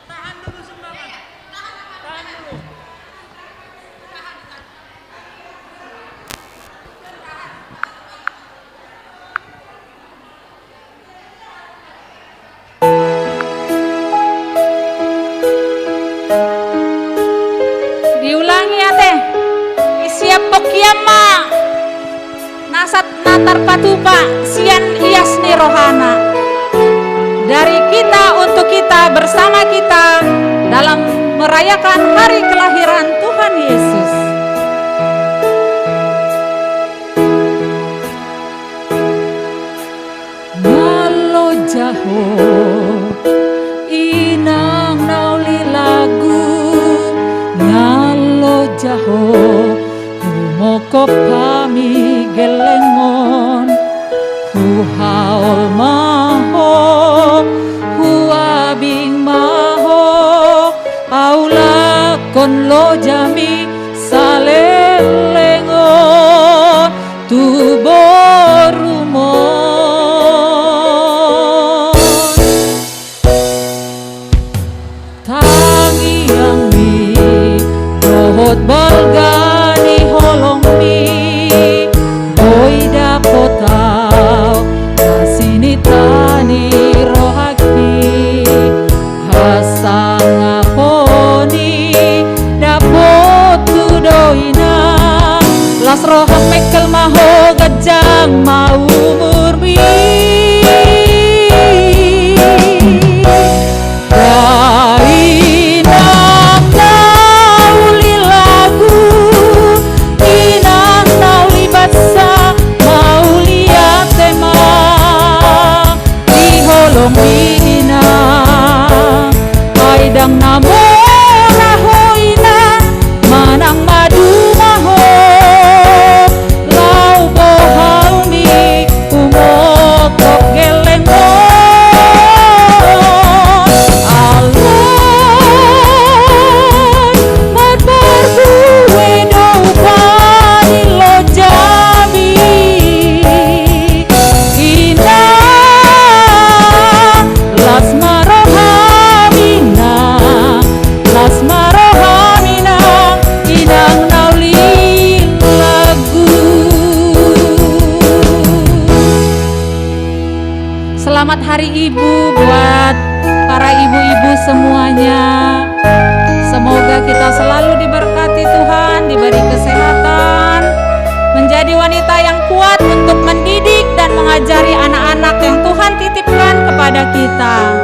Tahan dulu, sumbangan. Tahan dulu. Diulangi ate. Siap pokian ma. Na sat na tarpatupa sian ias ni rohana. Dari kita untuk kita, bersama kita dalam merayakan hari kelahiran Tuhan Yesus. Nga loja ho, inang na uli lagu, nga loja ho, humongkop hami gellengmon, huhaol ma ho, huabing ma ho, paulakkon lojami saleleng on tu borumon. Tangiangmi dohot balga ni holongmi, boi dapot au na sinita ni rohangki. Hasangapon i dapot tu do ina, las roham mengkel ma ho, ganjang ma umurmi. Inang na uli lagu, inang na uli basa, mauliate ma di holongmi ina. Ai ndang na mora ho ina, manang maduma ho, laho bohalmi humongkop gellengmon. Alai marparbue do upa ni lojami. Inang, las ma roham inang, las ma roham inang, inang na uli lagu. Selamat Hari Ibu buat para ibu-ibu semuanya. Semoga kita selalu diberkati Tuhan, diberi kesehatan, menjadi wanita yang kuat untuk mendidik dan mengajari anak-anak yang Tuhan titipkan kepada kita.